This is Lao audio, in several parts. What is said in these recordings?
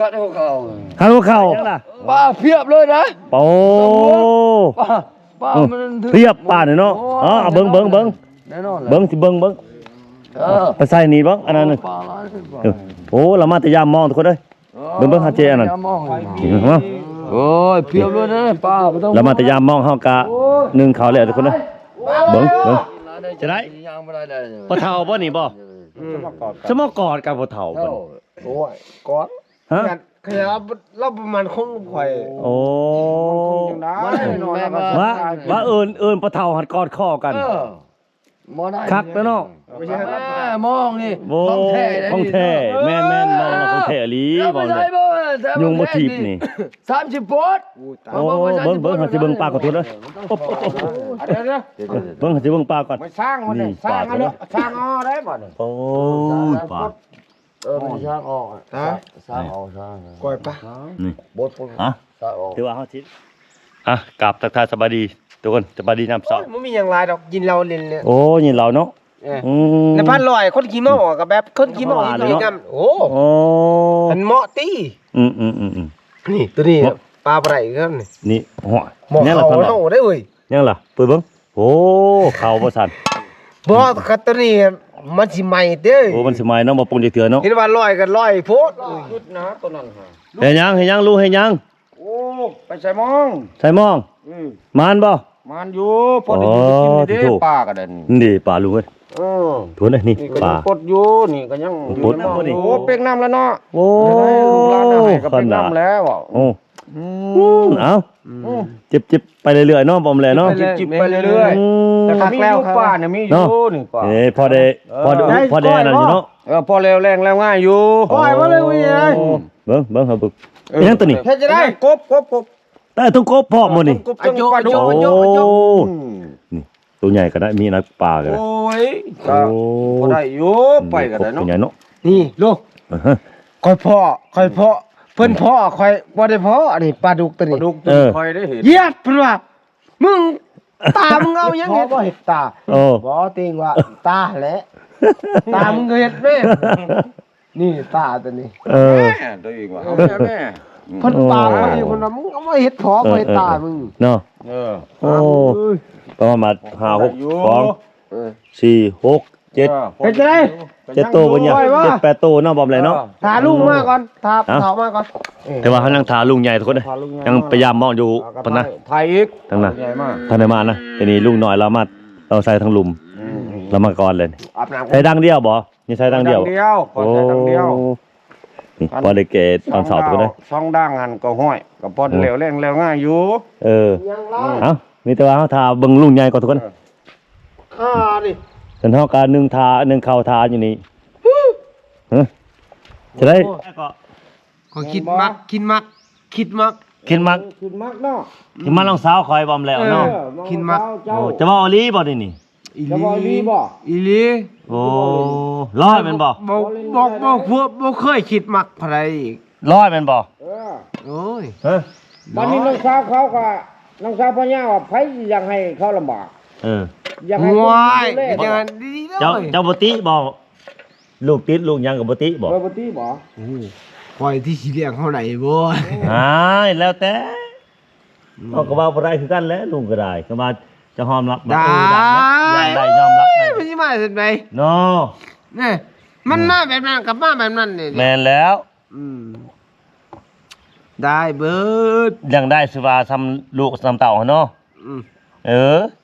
ຄັນຫົວເຂົ່າ ຄັນຫົວເຂົ່າ ປາພຽບເລີຍນະ. ໂອ້ ປາ ປາມັນພຽບປານີ້ເນາະ. ເອີ ເອົາເບິ່ງ ເບິ່ງ ເບິ່ງ ແນ່ນອນແຫຼະ ເບິ່ງ ຊິເບິ່ງ ເບິ່ງ. ເອີ ໄປໃສ່ນີ້ເບິ່ງ ອັນນັ້ນ. ໂອ້ ລະມາແຕ່ຍາມມອງ ທຸກຄົນເອີຍ. ເບິ່ງ ເບິ່ງຫາເຈອັນນັ້ນ. ໂອ້ຍ ພຽບເລີຍນະ ປາບໍ່ຕ້ອງ ລະມາແຕ່ຍາມມອງ ເຮົາກະ ໂອ້ຍ ໜຶ່ງເຂົ້າແລ້ວ ທຸກຄົນເອີຍ. ເບິ່ງ ເບິ່ງ ຈະໄດ້ ພໍ່ເຖົ້າບໍ່ນີ້ບໍ່? ອືມ ສະມາກອດກັບພໍ່ເຖົ້າ. ໂອ້ຍ ກອດ ຮະ ຂະຍະ ລາວປະມານຄົນກັບຂ້ອຍ. ໂອ້ ວ່າ ວ່າເອີ້ນ ເອີ້ນພໍ່ເຖົ້າຫັ້ນກອດຄໍກັນ. ເອີ ບໍ່ໄດ້ ຄັກແລ້ວເນາະ. ແມ່ມອງນີ້ ໂອ້ ຂອງແທ້ເດ້ ຂອງແທ້ ແມ່ນໆ ມອງລາວຂອງແທ້ອີ່ຫຼີ. ເວົ້າເລີຍ ຍຸງບໍ່ຖີບນີ້ ສາມສິບໂພດ. ໂອ້ ເບິ່ງ ເບິ່ງ ເຮົາຊິເບິ່ງປາກ່ອນເດີ. ເບິ່ງ ເຮົາຊິເບິ່ງປາກ່ອນ. ສ້າງມັນ ນີ້ ສ້າງເອົາເດີ ສ້າງເອົາໄດ້ບໍ່ນີ້? ໂອ້ຍ ປາ ເອີ ມັນສ້າງອອກ ຮະ ສ້າງເອົາ ສ້າງ ກ່ອຍປາ ນີ້ ບົດ ຮະ ສ້າງອອກ. ຖືວ່າເຮົາຊິ ອ່ະ ກາບທັກທາຍສະບາຍດີທຸກຄົນ ສະບາຍດີຍາມເຊົ້າ. ໂອ້ຍ ບໍ່ມີຫຍັງຫຼາຍດອກ ກິນເຫຼົ້າຫຼິ້ນເລີຍ. ໂອ້ ກິນເຫຼົ້າເນາະ. ເອີ ອືມ ແລ້ວພັນຮ້ອຍ ຄົນຂີ້ເມົາກໍແບບຄົນຂີ້ເມົາ ກິນເນາະ. ໂອ້ ໂອ້ ມັນເໝາະຕິ. ອືມໆໆໆ ນີ້ ໂຕນີ້ ເໝາະ ປາບໍ່ໄດ້ຄືກັນນີ້. ນີ້ ໂອ້ຍ ແນວລະພັນຮ້ອຍ ເດ້ເວີຍ. ຍັງລະ ເປີດເບິ່ງ. ໂອ້ ເຂົ້າບໍ່ຊັ້ນ? ບໍ່ ຄັນໂຕນີ້ມັນຊິໃໝ່ເດ້. ໂອ້ ມັນຊິໃໝ່ເນາະ ບໍ່ປົງຈັກເທື່ອເນາະ. ເຫັນວ່າຮ້ອຍກໍຮ້ອຍໂພດ. ໂອ້ຍ ເຮັດຫຍັງ ເຮັດຫຍັງ ລູກ ເຮັດຫຍັງ? ໂອ້ ໄປໃສ່ມອງ ໃສ່ມອງ. ອືມ ມານບໍ່? ມານຢູ່ ພໍໄດ້ຢູ່ໄດ້ກິນຢູ່ເດ້. ໂອ້ ປາກໍໄດ້ນີ້ ນີ້ປາລູກເອີຍ. ເອີ ໂທດເດ້ ນີ້ປາ ປົດຢູ່ ນີ້ກໍຍັງປົດຢູ່. ໂອ້ ເປັກນ້ຳແລ້ວເນາະ. ໂອ້ ລູກຫຼານເອົາໃຫ້ກໍເປັກນ້ຳແລ້ວ. ໂອ້ ອືມ ເອົ້າ ອືມ ເຈັບໆ ໄປເລື້ອຍໆເນາະ ບໍ່ແມ່ນແຫຼະເນາະ. ເຈັບໆ ໄປເລື້ອຍໆ. ອືມ ແຕ່ກໍມີຢູ່ ປານີ້ມີຢູ່ ນີ້ປາ. ເອີ ພໍໄດ້ ພໍໄດ້ ພໍໄດ້ອັນນັ້ນຢູ່ເນາະ. ເອີ ພໍແລ້ວແລງແລ້ວງ່າຍຢູ່. ໂອ້ ເບິ່ງ ເບິ່ງ ເຮົາເບິ່ງ. ເອີ ອີຫຍັງໂຕນີ້? ເຮັດຈັ່ງໃດ? ກົບ ກົບ ກົບ. ໄດ້ທັງກົບພ້ອມບໍ່ນີ້? ກົບທັງປາດຸກ. ໂອ້ ນີ້ ໂຕໃຫຍ່ກໍໄດ້ ມີນະ ປາກໍໄດ້. ໂອ້ຍ ໂອ້ ພໍໄດ້ຢູ່ ອືມ ໄປກໍໄດ້ເນາະ ກົບໃຫຍ່ເນາະ. ນີ້ລູກ ຂ້ອຍພໍ້ ຂ້ອຍພໍ້ ເພິ່ນພໍ້ ຂ້ອຍບໍ່ໄດ້ພໍ້. ອັນນີ້ປາດຸກໂຕນີ້ ປາດຸກໂຕນີ້ ເອີ ຂ້ອຍໄດ້ເຫັນ. ຢຽດ ເພິ່ນວ່າ ມຶງ ຕາມຶງເອົາຫຍັງເຮັດ? ບໍ່ເຮັດຕາ. ເອີ ບໍ່ ຕິງວ່າຕາແຫຼະ ຕາມຶງກໍເຮັດແມ່. ນີ້ຕາຕົວນີ້. ເອີ ແມ່ ຕົວອີກວ່າ ເອົາແມ່ ເພິ່ນປາກ ໂອ້ ເພິ່ນວ່າ ມຶງເອົາມາເຮັດພໍ ເອີ ບໍ່ເຮັດຕາ ເອີ ມຶງເນາະ. ເອີ ໂອ້ ປະມານຫ້າ ຫົກ ສອງ ເອີ ສີ່ ຫົກ ເຈັດ ເອີ ເຮັດຈັ່ງໃດ? ເຈັດໂຕບໍ່? ເຈັດ ແປດໂຕເນາະ ບໍ່ແຫຼະເນາະ. ເອີ ຖ້າລຸງມາກ່ອນ ຖ້າເຖົ້າມາກ່ອນ. ເອີ ແຕ່ວ່າເຮົາຍັງຖ້າລຸງໃຫຍ່ທຸກຄົນເດ້ ຍັງໄປຢາມມອງຢູ່ພຸ້ນນະ ຖ່າຍອີກ ທາງນັ້ນ ໃຫຍ່ມາກ ທ່ານໄດ້ມານະ. ທີນີ້ລຸງນ້ອຍລາວມາ ລາວໃສ່ທາງລຸ່ມ ອືມ ລາວມາກ່ອນເລີຍ. ອາບນ້ຳ ໃສ່ດັ່ງດຽວບໍ່? ມີໃສ່ດັ່ງດຽວ ໃສ່ດັ່ງດຽວ ໂອ້ ພໍໄດ້ແກ່ຕອນເຊົ້າທຸກຄົນເດ້. ສອງດ່າງຫັ້ນກໍຫ້ອຍ ກໍພໍແລ້ວແລງແລ້ວງ່າຍຢູ່. ເອີ ເອົ້າ ມີແຕ່ວ່າເຮົາຖ້າເບິ່ງລຸງໃຫຍ່ກ່ອນທຸກຄົນ. ເອີ ອ່າ ນີ້ ເພິ່ນເຮົາກໍໜຶ່ງທ່າ ໜຶ່ງເຂົ້າທ່າຢູ່ນີ້. ຮະ ຈະໄດ້ ໂອ້ ຂ້ອຍຄິດມັກ ຄິດມັກ ຄິດມັກ ຄິດມັກ ເອີ ຄິດມັກເນາະ. ຄິດມັກນ້ອງສາວຂ້ອຍບໍ່ແລ້ວເນາະ. ເອີ ຄິດມັກ ໂອ້ ຈະເວົ້າອີ່ຫຼີບໍ່ນີ້? ອີ່ຫຼີ ຈະເວົ້າອີ່ຫຼີບໍ່? ອີ່ຫຼີ. ໂອ້ ຮ້ອຍແມ່ນບໍ່? ບໍ່ ບໍ່ ບໍ່ ບໍ່ເຄີຍຄິດມັກໃຜອີກ. ຮ້ອຍແມ່ນບໍ່? ເອີ ໂອ້ຍ ຮະ ບັດນີ້ນ້ອງສາວເຂົາກໍ ນ້ອງສາວພະຍາວ່າ ໃຜຊິຢາກໃຫ້ເຂົາລຳບາກ? ເອີ ຢາກໃຫ້ຄົນດູແລ. ເຈົ້າ ເຈົ້າບໍ່ຕິບໍ່? ລູກຕິດລູກຫຍັງກໍບໍ່ຕິບໍ່? ເອີ ບໍ່ຕິບໍ່? ໂອ້ ຂ້ອຍທີ່ຊິລ້ຽງເຮົາໄດ້ບໍ່? ອ້າຍ ແລ້ວແຕ່ ອືມ ເຮົາກໍເວົ້າບໍ່ໄດ້ຄືກັນແຫຼະ ລຸງກໍໄດ້ ກໍວ່າຈະຍອມຮັບ ໄດ້ ເອີ ໄດ້ ໄດ້ ຍອມຮັບໄດ້. ມັນຊິມາຈັ່ງໃດເນາະ? ນີ້ ມັນມາແບບນັ້ນກໍມາແບບນັ້ນນີ້. ແມ່ນແລ້ວ ອືມ ໄດ້ເບິດ ຍັງໄດ້ຊື່ວ່າຊ່ຳລູກຊ່ຳເຕົ້າຫັ້ນເນາະ. ອືມ ເອີ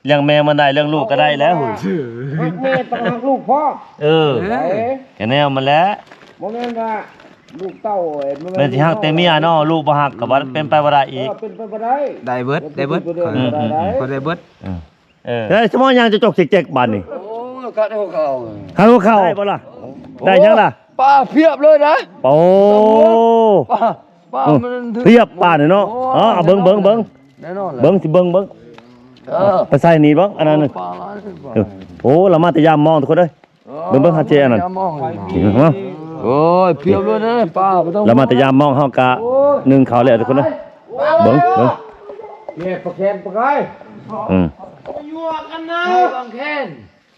ລ້ຽງແມ່ມັນໄດ້ ລ້ຽງລູກກໍໄດ້ແລ້ວ. ຮັກແມ່ຕ້ອງຮັກລູກພ້ອມ. ເອີ ເອີ ກະແນວມັນແຫຼະ ບໍ່ແມ່ນວ່າລູກເຕົ້າ ແມ່ນຊິຮັກແຕ່ເມຍເນາະ ລູກບໍ່ຮັກກໍບໍ່ ເປັນໄປບໍ່ໄດ້ອີກ. ເອີ ເປັນໄປບໍ່ໄດ້ ໄດ້ເບິດ ໄດ້ເບິດ ເປັນໄປບໍ່ໄດ້ ອືມ ຂ້ອຍໄດ້ເບິດ. ເອີ ເອີ ເອີ ໄດ້ສະໝໍຫຍັງຈະຈົກແຈກໆບາດນີ້. ໂອ້ ຄັນຫົວເຂົ່າ ຄັນຫົວເຂົ່າ ໄດ້ບໍ່ລະ? ໄດ້ຫຍັງລະ? ປາພຽບເລີຍນະ. ໂອ້ ປາ ປາມັນພຽບປານີ້ເນາະ. ເອີ ເອົາເບິ່ງ ເບິ່ງ ເບິ່ງ ແນ່ນອນແຫຼະ ເບິ່ງ ຊິເບິ່ງ ເບິ່ງ. ເອີ ໄປໃສ່ນີ້ເບິ່ງ ອັນນັ້ນ. ໂອ້ ລາວມາແຕ່ຍາມມອງ ທຸກຄົນເອີຍ. ເອີ ເບິ່ງ ເບິ່ງຫາເຈອັນນັ້ນ. ໂອ້ຍ ພຽບເລີຍນະ ປາບໍ່ຕ້ອງ ລາວມາແຕ່ຍາມມອງ ເຮົາກະ ໂອ້ຍ ໜຶ່ງເຂົ້າແລ້ວ ທຸກຄົນເອີຍ. ເບິ່ງ ເບິ່ງ ແມ່ປາແຄນປາໄກ. ອືມ ຢູ່ກັນນະ ໃສ່ບາງແຄນ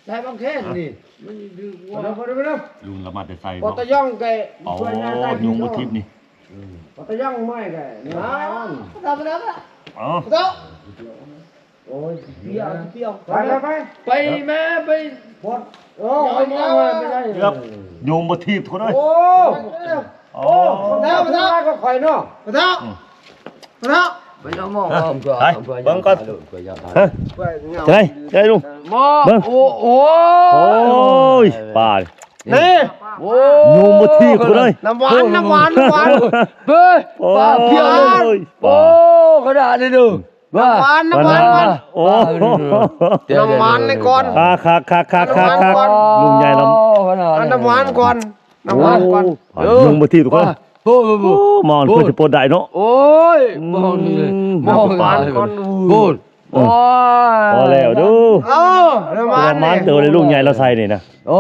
ໃສ່ບາງແຄນນີ້. ມາເດີ ມາເດີ ມາເດີ ລຸງລາວມາແຕ່ໃສ ບໍ່ຕະຢອງແກ ໂອ້ ຍຸງບໍ່ທິບນີ້. ອືມ ບໍ່ຕະຍັງໄມ້ແກ ເອົາ ໂອ້ຍ ເປຍ ເປຍ ໄປ ໄປ ໄປ ໄປ ໂອ້ຍ ເກືອບ ຍຸງບໍ່ຖີບຄົນເອີຍ ໂອ້ ໂອ້ ບໍ່ເທົ່າ ບໍ່ເທົ່າ ກໍຂ້ອຍເນາະ ບໍ່ເທົ່າ ອືມ ບໍ່ເທົ່າ ໄປເອົາໝໍ ເອົາ ໄປ ເບິ່ງກ່ອນ ໄປເອົາ ໄປເອົາ ຮະ ໄດ້ ໄດ້ລຸງ ໝໍ ເບິ່ງ ໂອ້ ໂອ້ ໂອ້ຍ ປາ ນີ້ ໂອ້ ຍຸງບໍ່ຖີບຄົນເອີຍ ນ້ຳຫວານ ນ້ຳຫວານ ນ້ຳຫວານ ເບິ່ງ ໂອ້ຍ ປາ ປາ ໂອ້ ຂະໜາດນີ້ເດີ ນ້ຳຫວານ ນ້ຳຫວານ ໂອ້ ນ້ຳຫວານໃນກ່ອນ ຄັກໆໆໆໆ ນ້ຳຫວານກ່ອນ ລຸງໃຫຍ່ລຳ ເອົານ້ຳຫວານກ່ອນ ນ້ຳຫວານກ່ອນ ໂອ້ ຍຸງບໍ່ຖີບທຸກຄົນ ໂອ້ ໂອ້ ໂອ້ ໂອ້ ມອງເພິ່ນຊິປົດໄດ້ເນາະ ໂອ້ຍ ອືມ ມອງນີ້ ມອງ ນ້ຳຫວານກ່ອນ ໂອ້ ໂອ້ຍ ພໍແລ້ວເດີ ເອົາ ນ້ຳຫວານ ນ້ຳຫວານ ເອີ ລຸງໃຫຍ່ລາວໃສ່ນີ້ນະ ໂອ້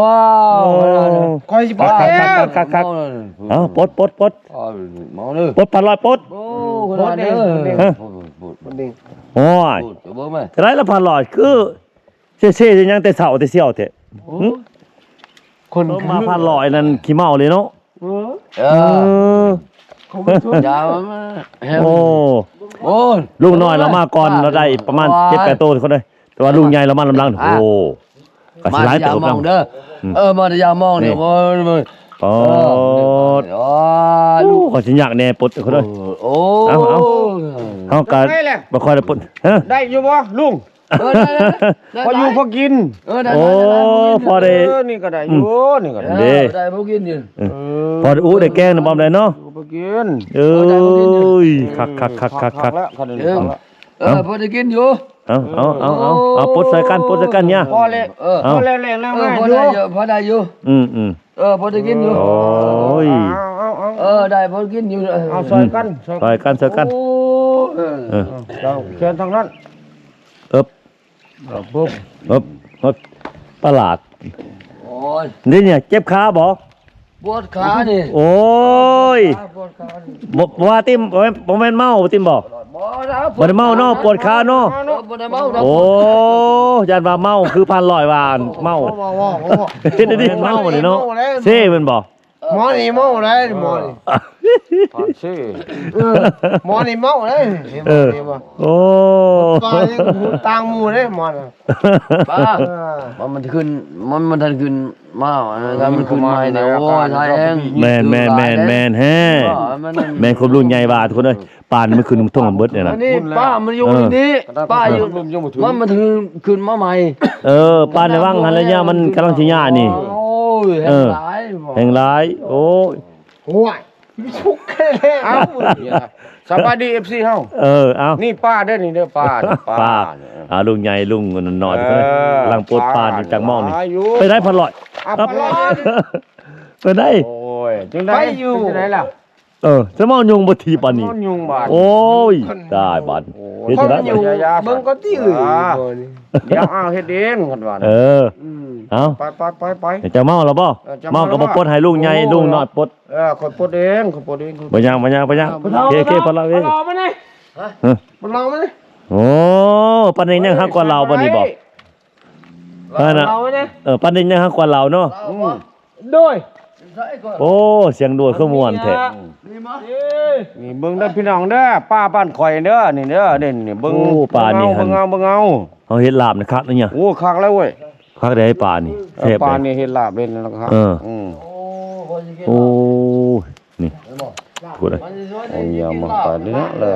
ຂ້ອຍຊິປົດເອງ ຄັກໆໆໆ ເອົາ ປົດ ປົດ ປົດ ເອົາ ເອົາເດີ ປົດ ພັນຮ້ອຍ ປົດ ໂອ້ ຂະໜາດເດີ ຮະ ໂອ້ຍ ເບິ່ງແມ່ ເທົ່າໃດລະ ພັນຮ້ອຍ ຄື ເຊໆ ຍັງແຕ່ເຊົ້າແຕ່ສ່ຽວແທ້ ໂອ້ຍ ຫຶ ຄົນ ເອີ ມາພັນຮ້ອຍນັ້ນຂີ້ເມົາເລີຍເນາະ ເອີ ເອີ ຂອງມັນຊົນ ຢາມາ ໂອ້ ໂອ້ຍ ລຸງນ້ອຍລາວມາກ່ອນ ລາວໄດ້ປະມານເຈັດແປດໂຕຄົນເດ້ ແຕ່ວ່າລຸງໃຫຍ່ລາວມານຳຫຼັງ ໂອ້ ກໍຊິຫຼາຍເຕີບນຳ ເດີ ອືມ ເອີ ມາແຕ່ຢາມມອງນີ້ ນີ້ ໂອ້ຍ ໂອ້ ເອີ ໂອ້ ກໍຊິຍາກແດ່ປົດຄົນເດີ ໂອ້ ເອົາ ເອົາ ເຮົາກໍບໍ່ຄ່ອຍໄດ້ປົດ ຮະ ໄດ້ຢູ່ບໍ່ລຸງ? ເອີ ໄດ້ ໄດ້ ໄດ້ ພໍຢູ່ພໍກິນ ເອີ ໄດ້ ໂອ້ ໄດ້ ໄດ້ ພໍໄດ້ ເອີ ນີ້ກໍໄດ້ຢູ່ ອືມ ນີ້ກໍໄດ້ ເອີ ເດ້ ໄດ້ພໍກິນຢູ່ ເອີ ພໍໄດ້ອຸໄດ້ແກງນະ ບອມ ໄດ້ເນາະ ພໍກິນ ເອີ ເອີ ໄດ້ພໍກິນຢູ່ ຄັກໆໆໆ ຄັກແລ້ວ ຄັກແລ້ວ ເອີ ເອີ ພໍໄດ້ກິນຢູ່ ເອົາ ເອົາ ເອົາ ເອົາ ປົດໃສ່ກັນ ປົດໃສ່ກັນຍາ ພໍແລ້ວ ເອີ ເອົາ ພໍແລ້ວ ແລ້ວ ເອີ ພໍໄດ້ຢູ່ ພໍໄດ້ຢູ່ ອືມໆ ເອີ ພໍໄດ້ກິນຢູ່ ໂອ້ຍ ເອີ ໄດ້ພໍກິນຢູ່ ເອົາ ຊ່ອຍກັນ ຊ່ອຍກັນ ຊ່ອຍກັນ ໂອ້ ເອີ ເອີ ເຈົ້າແຂນທາງນັ້ນ ເອີບ ເອີບ ປະຫຼາດ ໂອ້ຍ ນີ້ ນີ້ເຈັບຂາບໍ່? ປວດຂານີ້ ໂອ້ຍ ປວດຂານີ້ ບໍ່ ບໍ່ວ່າຕິມ ບໍ່ແມ່ນ ບໍ່ແມ່ນເມົາຕິມບໍ່? ບໍ່ນະ ບໍ່ໄດ້ເມົາເນາະ ປວດຂາເນາະ ເອີ ບໍ່ໄດ້ເມົາເນາະ ໂອ້ ຢ້ານວ່າເມົາ ຄືພັນຮ້ອຍວ່າເມົາ ເຮັດໄດ້ດີເມົານີ້ເນາະ ເຊແມ່ນບໍ່? ໝໍນີ້ເມົາໄດ໋ ໝໍນີ້ ປານເຊ ເອີ ໝໍນີ້ເມົາໄດ໋ ເຫັນບໍ່ ເອີ ເຫັນບໍ່ ໂອ້ ປານຕ່າງໝູ່ເດ້ໝໍນີ້ ປ້າ ເອີ ມັນ ມັນຂຶ້ນ ມັນ ມັນທັນຂຶ້ນມາ ມັນຂຶ້ນໃໝ່ນີ້ ໂອ້ຍ ຫຼາຍແຮງ ແມ່ນ ແມ່ນ ແມ່ນ ແມ່ນແຮງ ເອີ ແມ່ນຄວາມລຸງໃຫຍ່ວ່າ ທຸກຄົນເອີຍ ປານມັນຂຶ້ນທົ່ງເບິດນີ້ນະ ນີ້ ປ້າ ມັນຢູ່ ເອີ ນີ້ ປ້າ ຢູ່ ມັນ ມັນຄືຂຶ້ນມາໃໝ່ ເອີ ປານໃນວັງຫັ້ນລະຍາ ມັນກຳລັງຊິຍານີ້ ໂອ້ຍ ແຮງຫຼາຍ ເອີ ແຮງຫຼາຍ ໂອ້ຍ ໂອ້ຍ ສຸກແລ້ວ ເອົ້າ ສະບາຍດີ ເອັຟຊີ ເຮົາ ເອີ ເອົ້າ ນີ້ປ້າເດີ ນີ້ເດີ ປ້າ ປ້າ ອ່າ ລຸງໃຫຍ່ ລຸງນ້ອຍ ເອີ ກຳລັງປົດປານຢູ່ຈັກໝອງນີ້ ໄປໄດ້ພັນຮ້ອຍ ອ່າ ພັນຮ້ອຍ ໄປໄດ້ ໂອ້ຍ ຈັ່ງໃດ ໄປຢູ່ ເປັນຈັ່ງໃດລະ ເອີ ສະເມົາຍຸງບໍ່ຖີບປານນີ້ ໂອ້ຍ ຕາຍບາດ ເຮັດຈັ່ງໃດ ເບິ່ງກໍຕິ ດຽວ ອ້າວ ເຮັດເອງ ເພິ່ນວ່າ ເອີ ເອົ້າ ໄປ ໄປ ໄປ ເຈົ້າເມົາແລ້ວບໍ່? ເອີ ເມົາກໍບໍ່ປົດໃຫ້ລຸງໃຫຍ່ ລຸງນ້ອຍປົດ ເອີ ຂ້ອຍປົດເອງ ຂ້ອຍປົດເອງ ບໍ່ຫຍັງ ບໍ່ຫຍັງ ບໍ່ຫຍັງ ໂອເຄ ໂອເຄ ພໍລະເວີຍ ເອົາມານີ້ ຮະ ເອົາມານີ້ ໂອ້ ປານນີ້ຍັງຮັກກວ່າລາວບໍ່ນີ້ບໍ່? ເອີນະ ເອີ ປານນີ້ຍັງຮັກກວ່າລາວເນາະ ອືມ ໂດຍ ໂອ້ ສຽງໂດຍຄືມ່ວນແທ້ ນີ້ເບິ່ງເດີພີ່ນ້ອງເດີ ປ້າບ້ານຂ້ອຍເດີ ນີ້ເດີ ນີ້ ນີ້ເບິ່ງ ໂອ້ ປ້ານີ້ຫັ້ນ ເບິ່ງເອົາ ເບິ່ງເອົາ ເຮົາເຮັດລາບນີ້ຄັກເນາະ ໂອ້ ຄັກແລ້ວເວີຍ ຄັກເດ້ປ້ານີ້ ເອີ ແຊບເດ້ ປ້ານີ້ເຮັດລາບເປັນຄັກ ເອີ ອືມ ໂອ້ ນີ້ ໂອ້ຍ ຢ່າມາໄປເດ້ແຫຼະ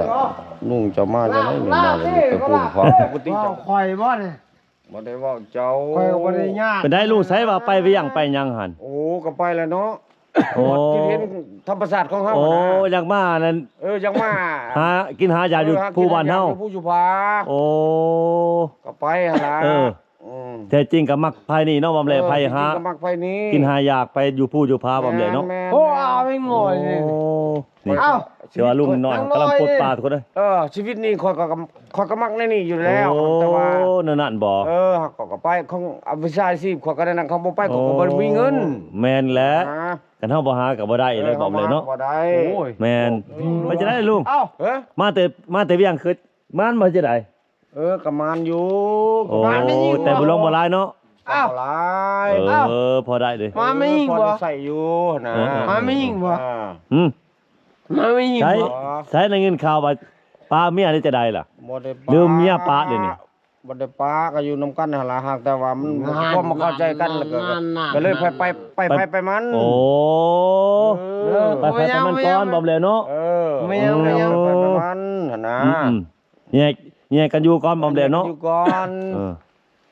ລຸງຈະມາຈັ່ງໃດນີ້ ມາແລ້ວໄປພຸ້ນຄວາມ ເວົ້າຂ້ອຍບໍ່ນີ້ ບໍ່ໄດ້ເວົ້າເຈົ້າ ຂ້ອຍກໍບໍ່ໄດ້ຍາກ ເປັນໄດລຸງ ໃສວ່າໄປວຽງໄປຫຍັງຫັ້ນ ໂອ້ ກໍໄປແລ້ວເນາະ ໂອ້ ກິນເຫັນທຳມະຊາດຂອງເຮົາ ໂອ້ ຫັ້ນນະ ຢາກມານັ້ນ ເອີ ຢາກມາ ຫາກິນຫາຢາຢູ່ ເອີ ພູບ້ານເຮົາ ຫາກິນຫາຢູ່ພູຢູ່ຜາ ໂອ້ ກໍໄປຫັ້ນລະ ເອີ ອືມ ແທ້ຈິງກໍມັກໄຜນີ້ເນາະ ບຳແລ ເອີ ໄຜຫາ ແທ້ຈິງກໍມັກໄຜນີ້ ກິນຫາຢາກໄປຢູ່ພູຢູ່ຜາ ບຳແລເນາະ ແມ່ນໆ ໂອ້ ເອົາໄປໝໍນີ້ ໂອ້ ນີ້ ເອົ້າ ເຊື່ອວ່າລຸງນ້ອຍກຳລັງປົດປາທຸກຄົນເອີຍ ເອີ ຊີວິດນີ້ຂ້ອຍກໍ ຂ້ອຍກໍມັກແນວນີ້ຢູ່ແລ້ວ ໂອ້ ແຕ່ວ່າ ແນວນັ້ນບໍ່ ເອີ ຂ້ອຍກໍໄປ ຂອງ ອາ ວິຊາຊີບຂ້ອຍກໍແນວນັ້ນ ຄັນບໍ່ໄປຂ້ອຍກໍບໍ່ໄດ້ມີເງິນ ໂອ້ ແມ່ນແຫຼະ ນະ ຄັນເຮົາບໍ່ຫາກໍບໍ່ໄດ້ເລີຍ ເອີ ບອກເລີຍເນາະ ບໍ່ໄດ້ ໂອ້ຍ ແມ່ນ ອືມ ເປັນຈັ່ງໃດລຸງ ເອົ້າ ຮະ ມາແຕ່ ມາແຕ່ວຽງຄື ມາ ມາຈັ່ງໃດ ເອີ ກໍມານຢູ່ ໂອ້ ແຕ່ບໍ່ຫຼວງບໍ່ຫຼາຍເນາະ ອ້າວ ບໍ່ຫຼາຍ ເອີ ພໍໄດ້ເດ້ ມາມີອີກບໍ່ ພໍໄດ້ໃຊ້ຢູ່ນະ ເອີ ມາມີອີກບໍ່ ອືມ ໃສ ໃສໄດ້ຍິນຂ່າວວ່າປະເມຍນີ້ຈະໄດ້ລະ ບໍ່ໄດ້ປະ ຫຼືເມຍປະດຽວນີ້ ບໍ່ໄດ້ປະ ກໍຢູ່ນຳກັນຫັ້ນລະ ຫາກແຕ່ວ່າມັນ ຄວາມບໍ່ເຂົ້າໃຈກັນ ແລ້ວກໍ ກໍເລີຍໄປ ໄປ ໄປໃຜໄປມັນ ໂອ້ ເອີ ໄປໃຜໄປມັນກ່ອນ ບໍ່ແລ້ວເນາະ ເອີ ໄປໃຜໄປມັນຫັ້ນນະ ອືມ ແຍກ ແຍກກັນຢູ່ກ່ອນ ບໍ່ແລ້ວເນາະ ຢູ່ກ່ອນ